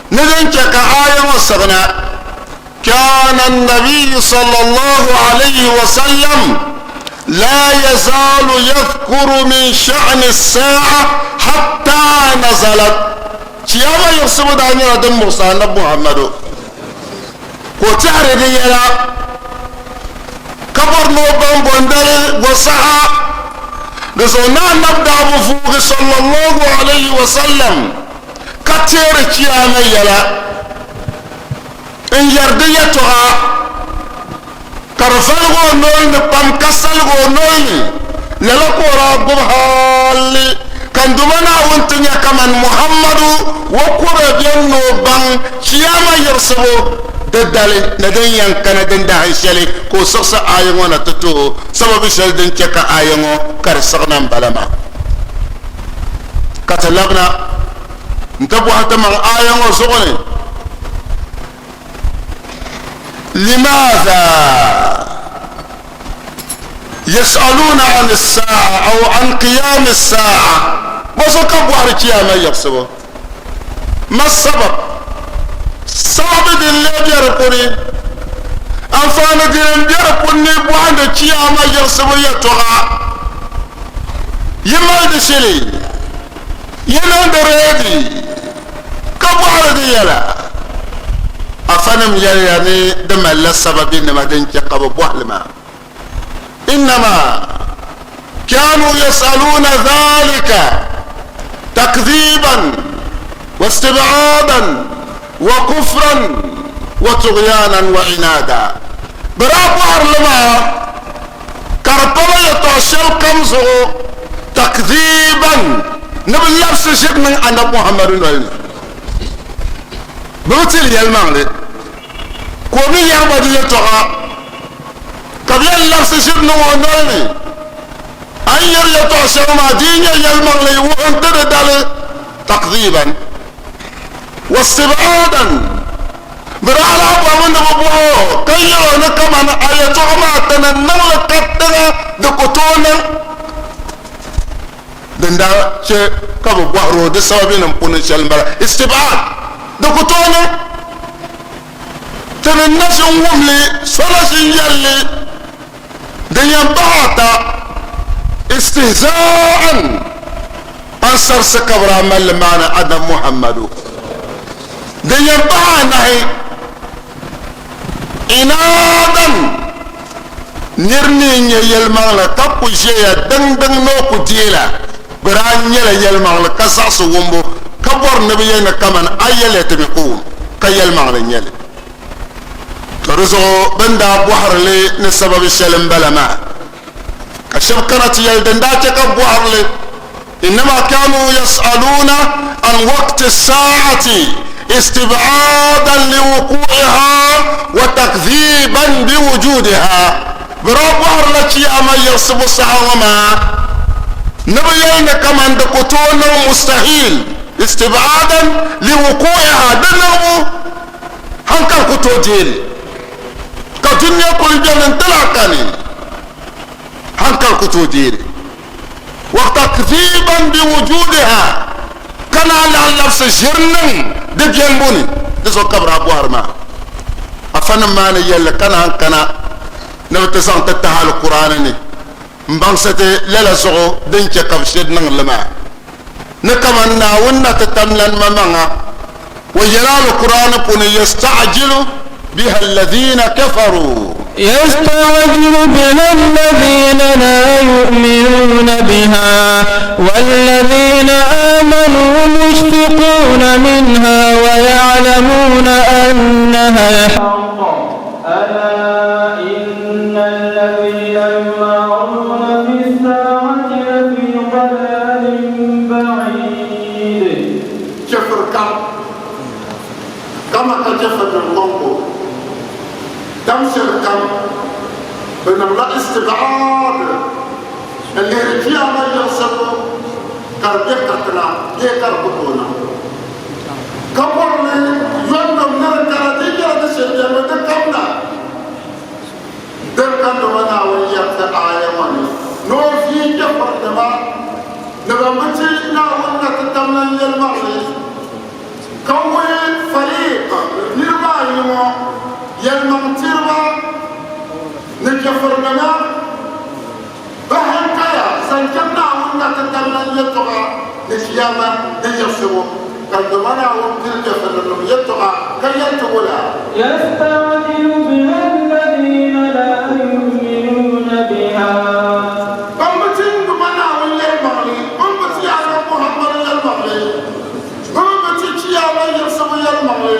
ni din chɛ ka aaya ŋɔ siɣina, Kana an-nabiyyu sallallahu alayhi wa sallam la yazaalu yadhkuru min sha'ni as-sa'a hatta nazalat. Chiyaama yiɣisibu daa nyɛla din muɣisi Anabi Muhammadu ka o tɛhiri di yɛla ka bɔri ni o baŋ bɔndali bɔ saha. Di zuɣu ni Anabi daa bi vuugi sallallahu alayhi wa sallam ka teeri chiyaama yɛla n-yɛri di yɛtɔɣa ka di valigi o noli ni pam ka saligi o noli ni. Lala ka o daa gbubi halli ka n Duuma Naawuni ti nya kaman Muhammadu o kura beni ni o baŋ Chiyaama yiɣisibu di dali ni din yɛn kana din dahin shɛli ka o siɣisi aaya ŋɔ na ti ti o. Sababi shɛli din chɛ ka aaya ŋɔ ka di siɣina m-bala maa. Ka ti labina n-ti bɔhi ti maŋ aaya ŋɔ zuɣu ni. Limaadha yas'aluuna an as-saa'a aw an qiyaami as-saa'a, bɔso ka bɔhiri chiyaama yiɣisibu? Ma sabab? Sababi din lee be di puuni? Anfaani dini m-be di puuni ni bɔhindi chiyaama yiɣisibu yɛtɔɣa? Yi mali di shili? Yi niŋdi reedi ka bɔhiri di yɛla? Afanim yɛliya ni di malila sababinima din chɛ ka bɛ bɔhi li maa. Innama kanu yas'aluuna dhalika takdhiban wa istib'aadan wa kufran wa tughyanan wa inaada. Bɛ daa bɔhiri li maa ka di pala yɛtɔɣ shɛli kam zuɣu takdhiban ni bɛ labisi ʒiri niŋ Anabi Muhammadu noli ni. Bɛ bi tiri yɛlimaŋli, ka o mi yɛri ba di yɛtɔɣa, ka bɛ yɛn labisi ʒiri niŋ o noli ni. A ni yɛri yɛtɔɣ shɛŋa maa di yi nyɛ yɛlimaŋli, wuhi n-ti di dali takdhiban wa istib'aadan. Bɛ daa lahi bɔrimi ni bɛ bɔh o ka yɛl o ni kaman a yɛtɔɣa maa ti ni niŋ li katiŋa di ku tooi niŋ. Din daa chɛ ka bɛ bɔhir o di sababinim puuni shɛli m-bala, Istib'aad, di ku tooi niŋ. Ti ni na ʒin wum li, so na ʒin yɛli li. Din yɛn pahi ata, istihzaa'an, ansarisi ka bɛ daa mali li maani Anabi Muhammadu. Din yɛn pahi anahi, inaadan, nir ni nyɛ yɛlimaŋli ka ku ʒiɛya diŋdiŋ ni o ku deela, bɛ daa nyɛla yɛlimaŋli ka zaɣisi wumbu, ka bɔri ni bɛ yɛli ni kaman a yɛliya ti mi ku wum, ka yɛlimaŋli n-nyɛ li. To di zuɣu bɛ ni daa bɔhiri li ni sababi shɛli m-bala maa, ka shɛba kana ti yɛli din daa chɛ ka bɔhiri li, Innama kanu yas'aluuna an waqti saa'ati istib'aadan liwuku'iha wa takdhiiban biwujudiha. Bɛ daa bɔhirila chiyaama yiɣisibu saha ŋɔ maa ni bɛ yɛli ni kaman di ku tooi niŋ mustahil, istib'aadan liwuku'iha, di niŋbu. Hankali ku tooi deei li, ka dunia kuli beni n-ti lahi kani. Hankali ku tooi deei li. Wa takdhiban bi wujudiha, ka naan lahi labisi ʒiri niŋ di benibu ni. Di zuɣu ka bɛ daa bɔhiri maa. Afanim maa ni yɛlli ka naan kana ni bɛ ti zaŋ ti tahi Alkur'aani ni m-baŋsi ti lala zuɣu din chɛ ka bɛ shiri niŋ li maa. Ni kaman Naawuni na ti tam lanima maŋa, o yɛli Alkur'aani puuni, Yasta'jilu biha alladhina kafaru. يستعجل بها الذين لا يؤمنون بها والذين آمنوا مشفقون منها ويعلمون أنها الحق ألا إن الذين يمارون في الساعة لفي ضلال بعيد. Chɛfiri kam, kama ka chɛfirinim kɔŋko dam shɛli kam, bɛ niŋla istib'aad n-lihiri Chiyaama yiɣisibu ka di be katiŋa bee ka di ku tooi niŋ. Ka bɔri ni yɔndom ni di kana di nyɛla di shiri bɛmi di kamna. Din ka dama Naawuni yɛri ti aaya ŋɔ ni ni o vie chɛfurinima ni ban bi ti Naawuni na ti tam lan yɛlimaŋli ka wuhi fariiq niriba ayi ŋɔ yɛlimaŋ tiriba ni chɛfurinima bɛ hankaya zaŋ chaŋ Naawuni na ti tam lan yɛtɔɣa ni Chiyaama ni yiɣisibu, ka dama Naawuni pili chɛfurinim yɛtɔɣa ka yɛli ti wula? يستعجل بها الذين لا يؤمنون بها. Ban bi ti n Duuma Naawuni yɛlimaŋli, bɛ mi bi ti Annabi Muhammadu yɛlimaŋli, bɛ mi bi ti Chiyaama yiɣisibu yɛlimaŋli,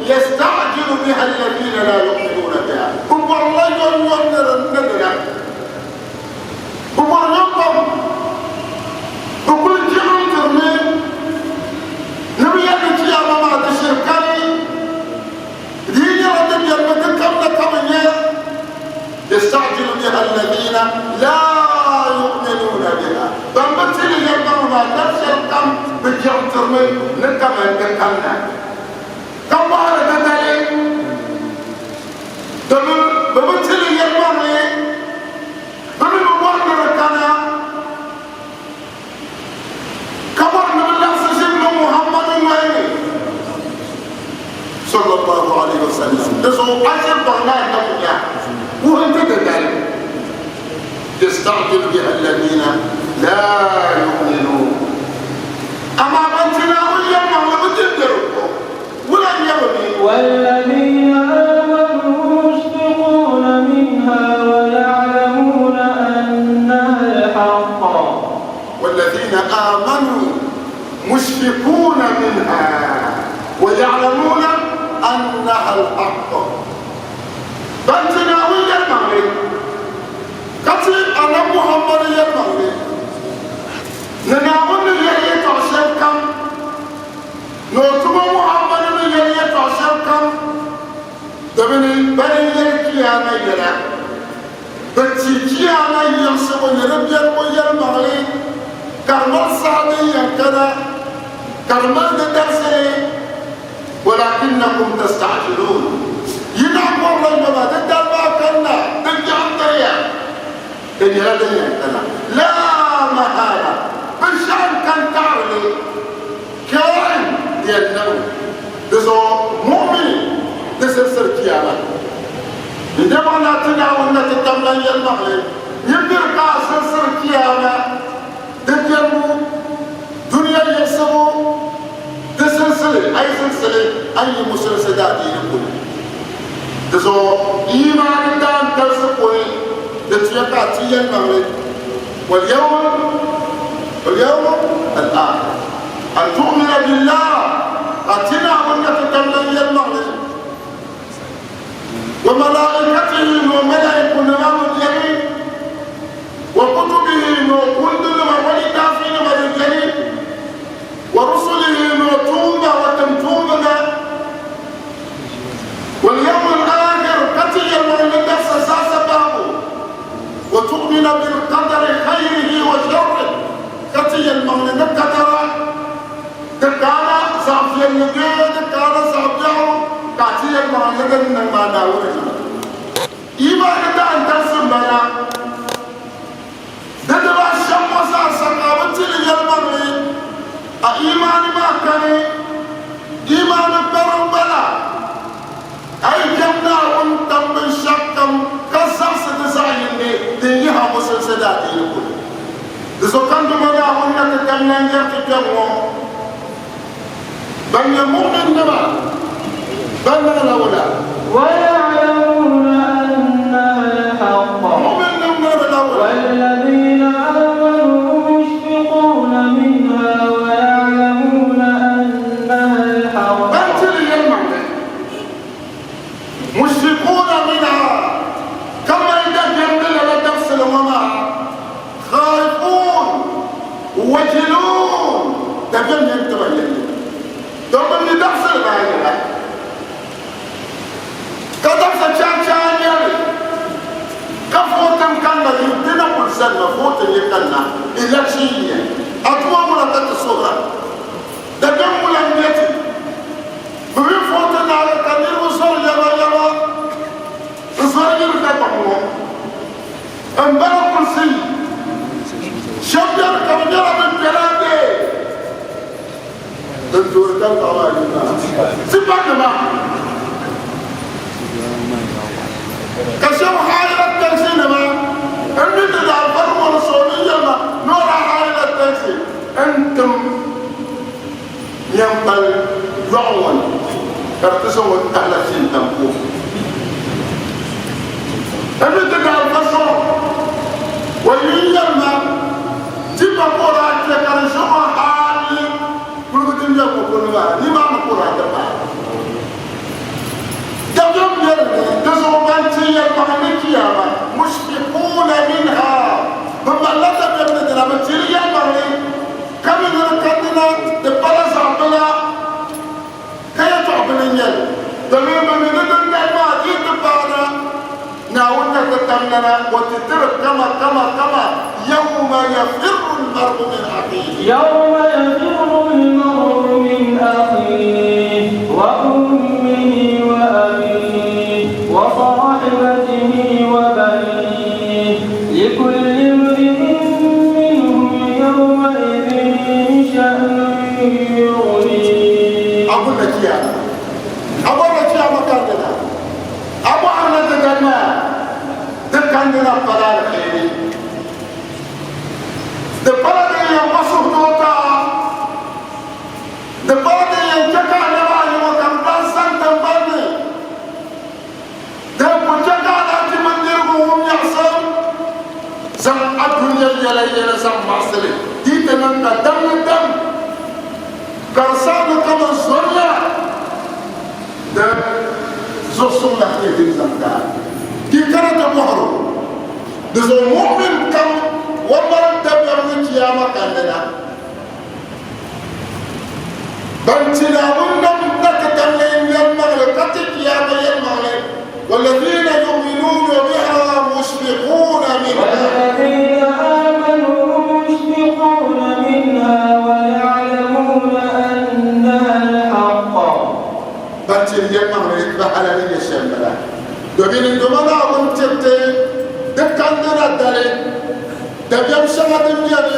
يستعجل بها الذين لا يؤمنون بها, bɛ bɔrila yomyom ni di na. Bɛ bɔri yomyom, bɛ kuli jiɣintirimi ni bɛ yɛli ni Chiyaama maa di shiri kani. Di yi nyɛla di bɛrimi di kamda ka bɛ nya, Yasta'jilu biha alladhina laa yu'minuuna biha, ban bi ti li yɛlimaŋli maa dali shɛli kam bɛ jiɣintirimi ni kaman di kamna ka bɔhiri di dali. Domin bɛ bi ti li yɛlimaŋli, bɛ mi bi bɔri ni di kana, ka bɔri ni bɛ labisi ʒini ni Muhammadu noli ni, sallallahu alaihi wasallam. Di zuɣu a shiri baŋ ni Annabi nya wuhi n-ti di dali. Yasta'jilu biha alladhina la yu'minun. Amaa ban ti Naawuni yɛlimaŋli bi ti be di ko. Wula n-nyɛ bɛ mi? والذين آمنوا مشفقون منها ويعلمون أنها الحق. والذين آمنوا مشفقون منها ويعلمون أنها الحق. Ban ti Naawuni yɛlimaŋli ka ti Annabi Muhammadu yɛlimaŋli ni Naawuni ni yɛli yɛtɔɣ shɛli kam Ni o tumo Muhammadu ni yɛli yɛtɔɣ shɛli kam, domin bɛ ni yɛli Chiyaama yɛla, bɛ ti Chiyaama yiɣisibu ni di biɛligu yɛlimaŋli, ka di mali saha din yɛn kana, ka di mali di darsili, Walakinnakum tasta'jiluun, yi naɣ bɔrila yoma di dali maa kanna, di biɛɣu tiri ya, di nyɛla din yɛn kana, laa mahaala, binshɛɣu n-kani taɣiri li. Kɛɛn di yɛn niŋ di zuɣu muɣimi di sirisiri Chiyaama. Di dama na ti Naawuni na ti tam lan yɛlimaŋli nyin biri ka a sirisiri Chiyaama di biɛhigu, dunia yiɣisibu, di sirisili, a yi sirisili a ni yi musulinsi daadiini puuni. Di zuɣu iimaani daantalisi puuni di tuya ka a ti yɛlimaŋli. Walyawm walyawm al-akhir an tu'mina billah ka ti Naawuni na ti tam lan yɛlimaŋli wa malaikatihi ni o malaikunima ni beni wa kutubihi ni o kundunima o litaafinima ni beni wa rusulihi ni o tuumba o timtuumba walyawm al-akhir ka ti yɛlimaŋli dabisa zaasa baabu Wa tu'mina bil qadari khayrihi wa sharrihi, ka ti yɛlimaŋli ni kadara di kaana zaɣ viɛlli bee di kaana zaɣ biɛɣu, ka a ti yɛlimaŋli ni din niŋ maa Naawuni niŋ. dolsi daadiini polo. Di zuɣu ka n Duuma Naawuni na ti tam lan yɛri ti kpɛm ŋɔ, Ban nyɛ mu'minnima, ban niŋla wula? ويعلمون أنها الحق. Mu'minnim niŋdila wula? والذين آمنوا مشفقون منها ويعلمون أنها الحق. Ban tiri yɛlimaŋli, mushfiquuna minha, ka mali dabiɛm ni lala dabisili ŋɔ maa, khaifun, wajiluun, dabiɛm yɛn ti ba yɛlli, don bɛ mi dabisili maa yɛla, ka dabisa chaachaa nyɛli, ka vootin kanna yi di na kuli zanima, vootin yi kanna, election n-nyɛ, a tuma ŋuna ka ti suhira, dabiɛm ŋuna n-nyɛ ti. Bɛ mi vootin naagi ka niriba zɔri yamayama n-zɔri yiri Dagbaŋ ŋɔ m-bala kulisi shɛba beni ka bɛ nyɛla bɛ kpɛla bee din toori taŋkpaɣu maa yuli maa tipanima ka shɛba haayila taxi-nima m-mi ti daa vari ŋɔ ni so ni yɛli ma ni o daa haayila taxi n-tim Nyaŋkpali yɔɣu ŋɔ ni ka bɛ ti zaŋ o tahila Fintam ko. Ka mi ti daa va so o yi yɛli ma tipa ka o daa chɛ ka di ʒe o hali kuligu din be Kokoni maa nimaani ka o daa ti paai. Dabiɛm be di ni, di zuɣu ban ti yɛlimaŋli ni Chiyaama, mushfiquuna minha, bɛ malila dabiɛm ni dina, bɛ tiri yɛlimaŋli. Ka mi ni di kandina di pala zaɣ bila ka yɛtɔɣ bini n-nyɛ li, domin bɛ mi ni dindali maa di yi ti paana, Naawuni na ti tamdana o ti tiri kama kama kama yawma yafirru l-mar'u min akhihi. Yawma yafirru l-mar'u min akhihi wa ummihi wa abihi wa sahibatihi wa banihi likulli imri'in minhum yawma'idhin sha'nun yughnihi. Abu na kiyama abu na kiyama kandina abu anna di ganna di kandina pala alkhairi di pala din yɛn pa suhudoo taa di pala din yɛn chɛ ka anaba ayi ŋɔ ka bi daa zani tiŋgbani ni. Din ku chɛ ka a daa ti bindirigu ŋum nyaɣisim zaŋ a dunia yɛla yɛla zaŋ maɣisi li, di yi ti niŋ ka dam ni dam ka di saɣimi kaman zoli la, di zuɣusuŋ lahi nyɛ din zaŋ ti a. Di kana ti bɔhir o, Di zuɣu mu'min kam o mali dabiɛm ni Chiyaama kandina. Ban ti Naawuni nam na ti tamli yɛlimaŋli ka ti Chiyaama yɛlimaŋli, Walladhiina yu'minuuna biha mushfiquuna minha. Walladhiina aamanuu mushfiquuna minha wa ya'lamuuna annaha al-haqq. Ban tiri yɛlimaŋli bɛ hala ni nyɛ shɛm bala, domin n Duuma Naawuni tiriti di kandina dali dabiɛm shɛŋa din beni.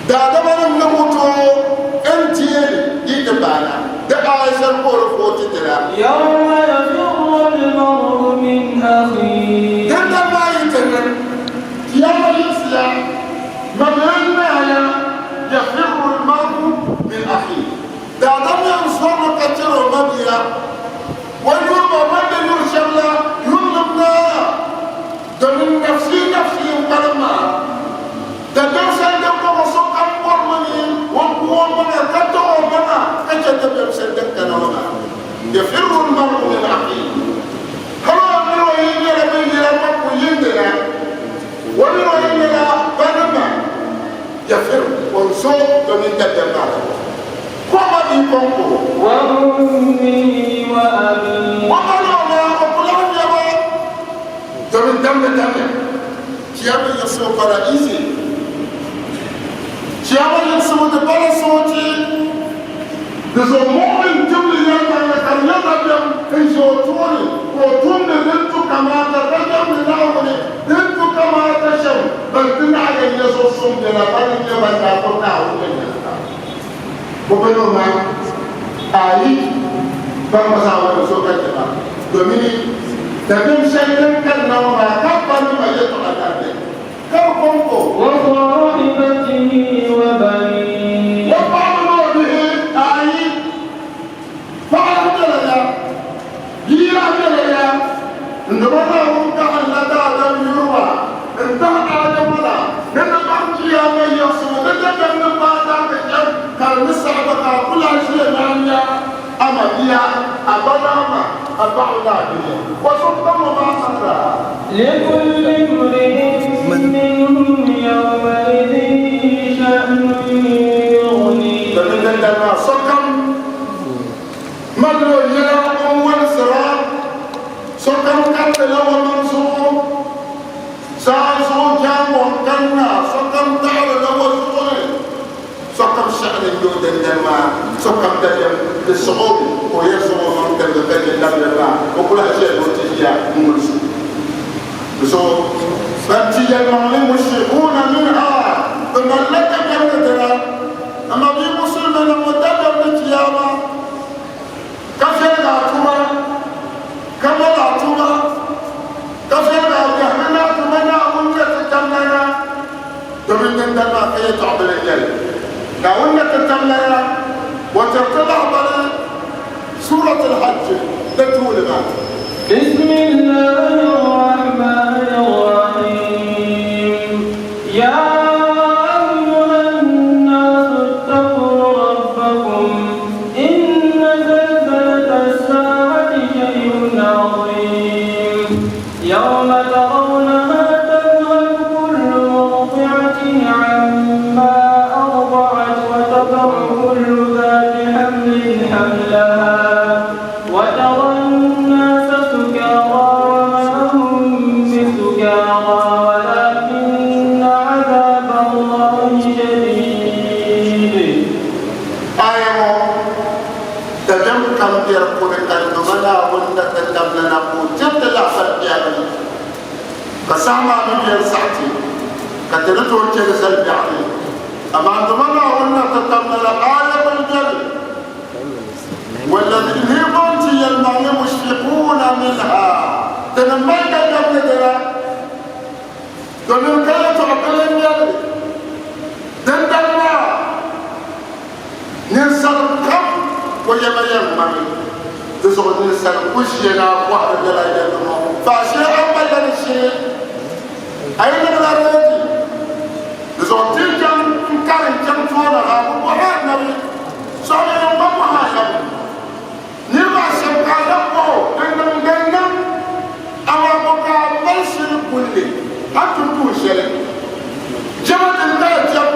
Daadamanim ni ku tooi n-deei li yi ti paana, di aaya shɛli ka o di footi ti la. Yawma yafirru al-mar'u min akhihi. Dindali maa yi ti niŋ, Kiyama yiɣisiya, mabia n-naaya, yafirru al-mar'u min akhihi. Daadam yɛn zɔrimi ka chɛri o mabia, o yurima o ni yuri shɛm la yurilim naaya. Domin nafsi nafsi n-kpalim maa, dabiɛm shɛli din bɔŋɔ sokam bɔrimi ni o ku o maŋa ka taɣ o maŋa ka chɛ dabiɛm shɛli din kana ŋɔ maa. Yafirru l-mar'u min akhihi, hal o mini o yi nyɛla bɛ yila kɔpu yindi la, o mini o yi nyɛla banima, yafirru, o ni zo domin dabiɛm maa zuɣu. Kɔma bee kɔŋko. Wa ummihi wa abihi. O ma ni o ma, o ku lahi nya ba. Domin damdi damya, Chiyaama yiɣisibu pala easy. Chiyaama yiɣisibu di pala soochi. Di zuɣu mu'min timdi yɛlimaŋli ka di nyɛ dabiɛm n-ʒe o tooni ka o tumdi din tu kamaata ka jɛmdi Naawuni din tu kamaata shɛm ban ti naɣi yɛn nya zuɣusuŋ nyɛla ban n-nyɛ ban daa gbubi Naawuni yɛlimaŋli. O be ni o ma ayi ban gba zaa wari so ka chɛ ba, domini dabiɛm shɛli din kanna ŋɔ maa ka ba ni ma yɛtɔɣa. Ka bi kɔŋko. وصاحبته وبنيه. O paɣa mini o bihi ayi, paɣa lahi bela ya, bia lahi bela ya, n-dama Naawuni kahinla daadam yuriba n-tahi Adama la ni di baŋ Chiyaama yiɣisibu ni dabiɛm ni paai daangi shɛm ka di ni saɣi ba ka a ku lahi ʒiya ni a nya a ma bia, a ba ni a ma, a paɣaba ni a bihi. Bɔ so n-pa ŋɔ maa niŋda? لكل امرئ منهم يومئذ شأن يغنيه. Domin dindali maa sokam malila o yɛla n-wolisira, sokam karitila o maŋ zuɣu, saa zuɣu jaaŋgɔŋ kanna, sokam taɣirila o zuɣu ni, sokam shɛhili n-nyɛ o dindali maa, sokam dabiɛm di siɣi o ka o yɛn zaŋ o maŋ tiligi ka je dabiɛm maa, o ku lahi ʒiya ni o ti ʒiya n-wolisi di zuɣu. Ban ti yɛlimaŋli mushriquuna minha, bɛ malila dabiɛm ni dina, amaa bɛ yi musulimi niŋ o dabiɛm ni Chiyaama, ka viɛlgi a tuma, ka mali a tuma, ka viɛlgi a biɛhi mini a tuma Naawuni na ti tamlana, domin dindali maa ka yɛtɔɣ bila n-nyɛ li. Naawuni na ti tamlana, bɔtiri ti lahibali Surat Al-Hajj di tuuli maa. بسم الله الرحمن الرحيم يا أيها الناس اتقوا ربكم إن زلزلة الساعة شيء عظيم يوم ترونها تذهل كل مرضعة عما أرضعت وتضع كل ذات حمل حملها وترى الناس سكارى وما هم بسكارى ولكن عذاب الله شديد. Aya ŋɔ dabiɛm kam biɛri kuni ka di doma Naawuni na ti damli na ka o chɛri ti laɣisiri biɛhigu ni, ka saha maa mi biɛri saɣiti ka ti ni tooi chɛ li zali biɛɣu ni. Amaa doma Naawuni na ti damli la aya bini biɛni. Walladhina ban ti yɛlimaŋli mushfiquuna minha, ti ni mali dabiɛm ni dina, domin ka yɛtɔɣ bili n-nyɛ li dindali maa, ninsal kam o yɛma yɛn ŋmami, di zuɣu ninsal ku ʒiya ni a bɔhiri lala yɛlli ŋɔ, faashee a malila di shee, a yi niŋla reedi, di zuɣu ti chaŋ n-karim chaŋ tooni ha, bɛ bɔhi anabi Sɔɣili ni gba bɔhi a shɛm. Niriba shɛm ka a lahi bɔh o, Din niŋ din niŋ, amaa bɔ ka a mali shili guli li hal ti tuhi shɛli? Jɛma din ka a jɛm,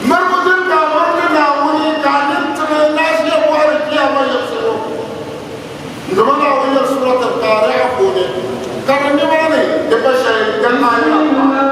miribu din ka a miri ni Naawuni ka a nini tiɣi ni a ʒiya bɔhiri Chiyaama yiɣisibu. N Duuma Naawuni yɛli Surat Al-Qari'ah puuni, ka di nimaani di pa shɛli din aaya maa.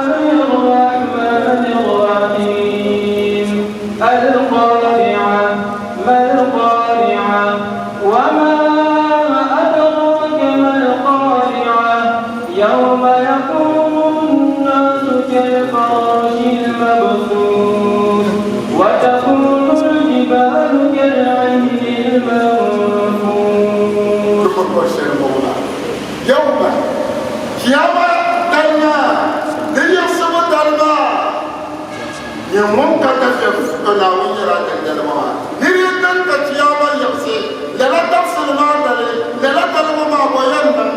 Di kuli bɔri shɛli m-bɔŋɔ maa, Yawma, Chiyaama dali maa, di yiɣisibu dali maa, nyɛ ŋun ka dabiɛm to Naawuni nyɛla dindali maa. Nir yi niŋ ka Chiyaama yiɣisi lala dabisili maa dali, lala dali ŋɔ maa bɔ yɛn niŋ?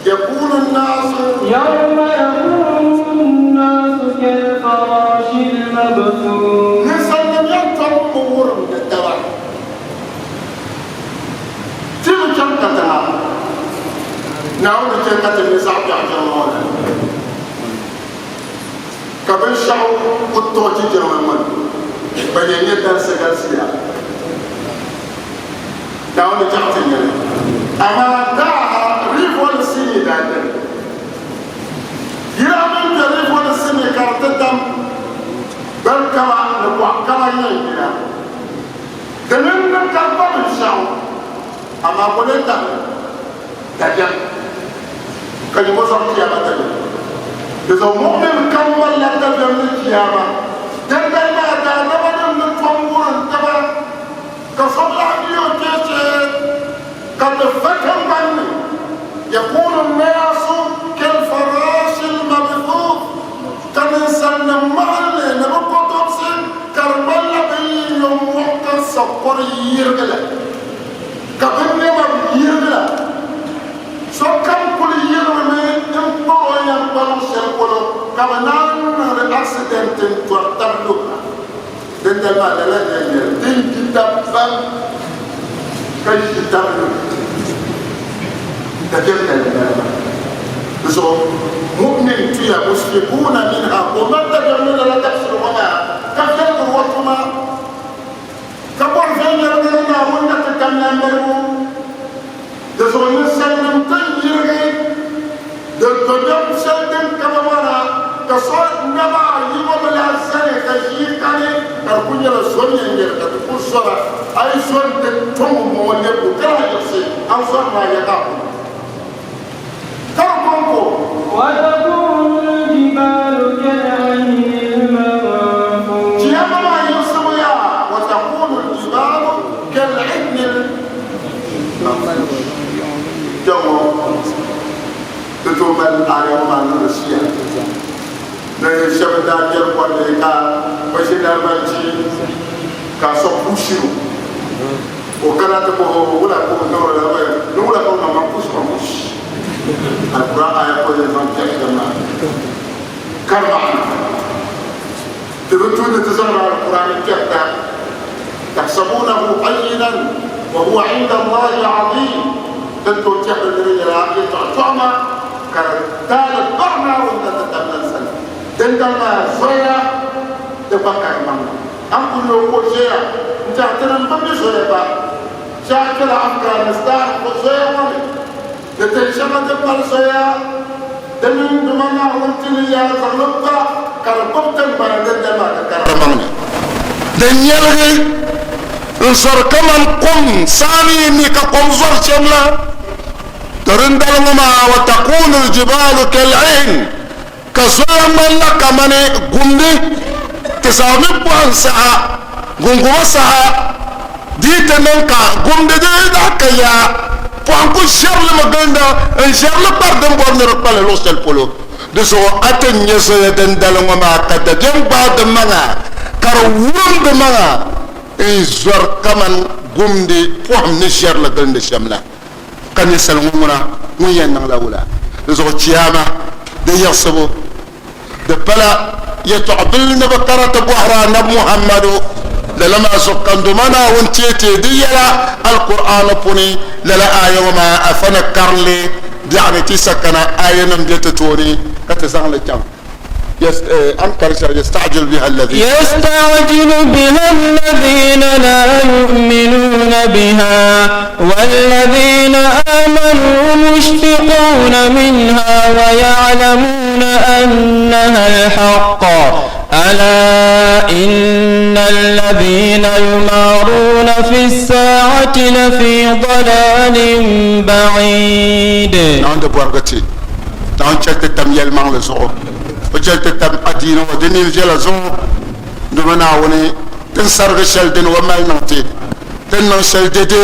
Yakunu nnaasu. Yawma yakunu nnaasu kalfarashi lmabthuth. Ninsalinim yɛn tɔbu mi wurim ni taba. Ti bi chaŋ katiŋa, Naawuni chɛ ka ti nya zaɣ biɛɣu jiŋli ŋɔ ni, ka binshɛɣu ku tuɣi ti jiŋli ŋɔ ni, ban yɛn nyɛ dansi galisiya. Naawuni chaɣ ti nya li. Amaa daa Rivoli sinii daa dini. Yila mini kpe Rivoli sinii ka di ti dam bɛn kaba ni bɔɣ kaba yɛn yina. Di mini ni ka ba binshɛɣu, amaa bɔ lee tahi dabiɛm ka nyɛ bɔ zaŋ Chiyaama tali. Di zuɣu mu'min kam malila dabiɛm ni Chiyaama dindali maa daadamanim ni tom wurim taba Ka so lahi mi o kpee shee ka ti fa tiŋgbani ni, yakunu nnaasu kalfarashi lmabthuth. Ninsalnim maɣilli ni bɛ kɔtomsi ka di ŋmanila bɛ yi nyo mɔɣu ka sakɔri yirigi la, ka bɛ nɛma bi yirigi la. Sokam kuli yirigimi n-kpar o yɛn kpa luɣ shɛli polo ka bɛ naan niŋdi accident n-tɔri tab lurina. Dindali maa lala n-yɛn nyɛ li, din di tab pam ka ʒi tab lu dabiɛm dali m-bala maa. Di zuɣu mu'min tuya mushfiquuna minha ka o mali dabiɛm ni lala dabisili ŋɔ maa ka viɛlgiri o tuma ka bɔri viɛnyɛliŋga ni Naawuni na ti tam nambaligu. Di zuɣu ninsalinim ti yirigi di dabiɛm shɛli din kama ŋɔ na, ka so naba ayi ŋɔ bi lahi zani ka ʒii kani, ka di kul nyɛla zom yɛn nyɛli ka ti kul zɔra. A yi zo nti to ŋumbɔŋɔ lɛbigu ka lahi yiɣisi, a ni zɔri maa ya ka a kul ka di kɔŋko. وتكون الجبال كالعهن المنفوش. Chiyaama maa yiɣisibu yaa, وتكون الجبال كالعهن المنفوش. Kpɛŋɔ ti tooi mali aaya ŋɔ maa niŋdi shia ni shɛba n daa kpɛri kɔrili ka bɛ ʒi laribanchi ka so pushiri o, o kana ti bɔhi o wula ka o niŋdi la ni wula ka o niŋ man push man push Alquran aya ka o yɛn zaŋ kpɛri shɛm maa ka di maɣana ti bi tu ni ti zaŋdi Alquran kpɛrita tahsabunahu hayyinan wa huwa inda Allahi azim din tooi tɛhiri ni di nyɛla yɛltɔɣa tɔɣima ka di taali baɣa Naawuni na ti tam ninsal dindali maa zoya di gba ka di maŋa. A ni kuli yo ka o ʒeya n-tɛhi ti ni m-bi mi zoya gba shee a kpɛla Afghanistan ko zoya ŋɔ ni di tin shɛŋa din mali zoya di mini Duuma Naawuni ti ni yaa zaŋ li pa ka di gbubi tiŋgbani dindali maa ka kara maŋ ni. Din nyɛligi n-zɔri kaman kom saa ni yi mi ka kom zɔri shɛm la, to dindali ŋɔ maa wa takunu l-jibaalu kal-'ihn, ka zoya ŋmanila kamani gumdi, ti zaŋmi pɔhim saha, gunguma saha, di yi ti niŋ ka gumdi di daa ka yaa, pɔhim ku ʒiɛri li mi gilinda n-ʒiɛri li kpari din bɔri ni di kpali luɣ shɛli polo. Di zuɣu a ti nya zoya dindali ŋɔ maa ka dabiɛm gbaai di maŋa, ka di wurim di maŋa n-zɔri kaman gumdi pɔhim ni ʒiɛri li gilindi shɛm la. Ka ninsal ŋɔ ŋuna ŋun yɛn niŋla wula? Di zuɣu Chiyaama di yiɣisibu di pala yɛtɔɣ bil ni bi kara ti bɔhiri Anabi Muhammadu. Lala maa zuɣu ka n Duuma Naawuni teei teei di yɛla Alkur'aani puuni lala aaya ŋɔ maa, afa ni karili biɛɣuni ti sakana aayanim be ti tooni ka ti zaŋ li chaŋ. يستعجل بها الذين يستعجل بها الذين لا يؤمنون بها والذين آمنوا مشفقون منها ويعلمون أنها الحق ألا إن الذين يمارون في الساعة لفي ضلال بعيد. Naawuni bɔrigi ti. Naawuni chɛli ti tam yɛlimaŋli zuɣu, o chɛli ti tam adiini ŋɔ di nini viɛla zuɣu. Dama Naawuni ti ni sarigi shɛli dini o mali niŋ ti, ti ni niŋ shɛli dɛde,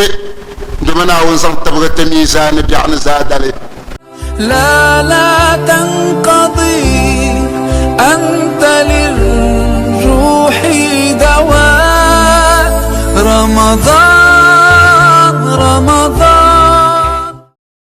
dama Naawuni zaŋ tibigi ti miizaani biɛɣu ni zaadali. لا لا تنقضي أنت للروح دواء رمضان رمضان.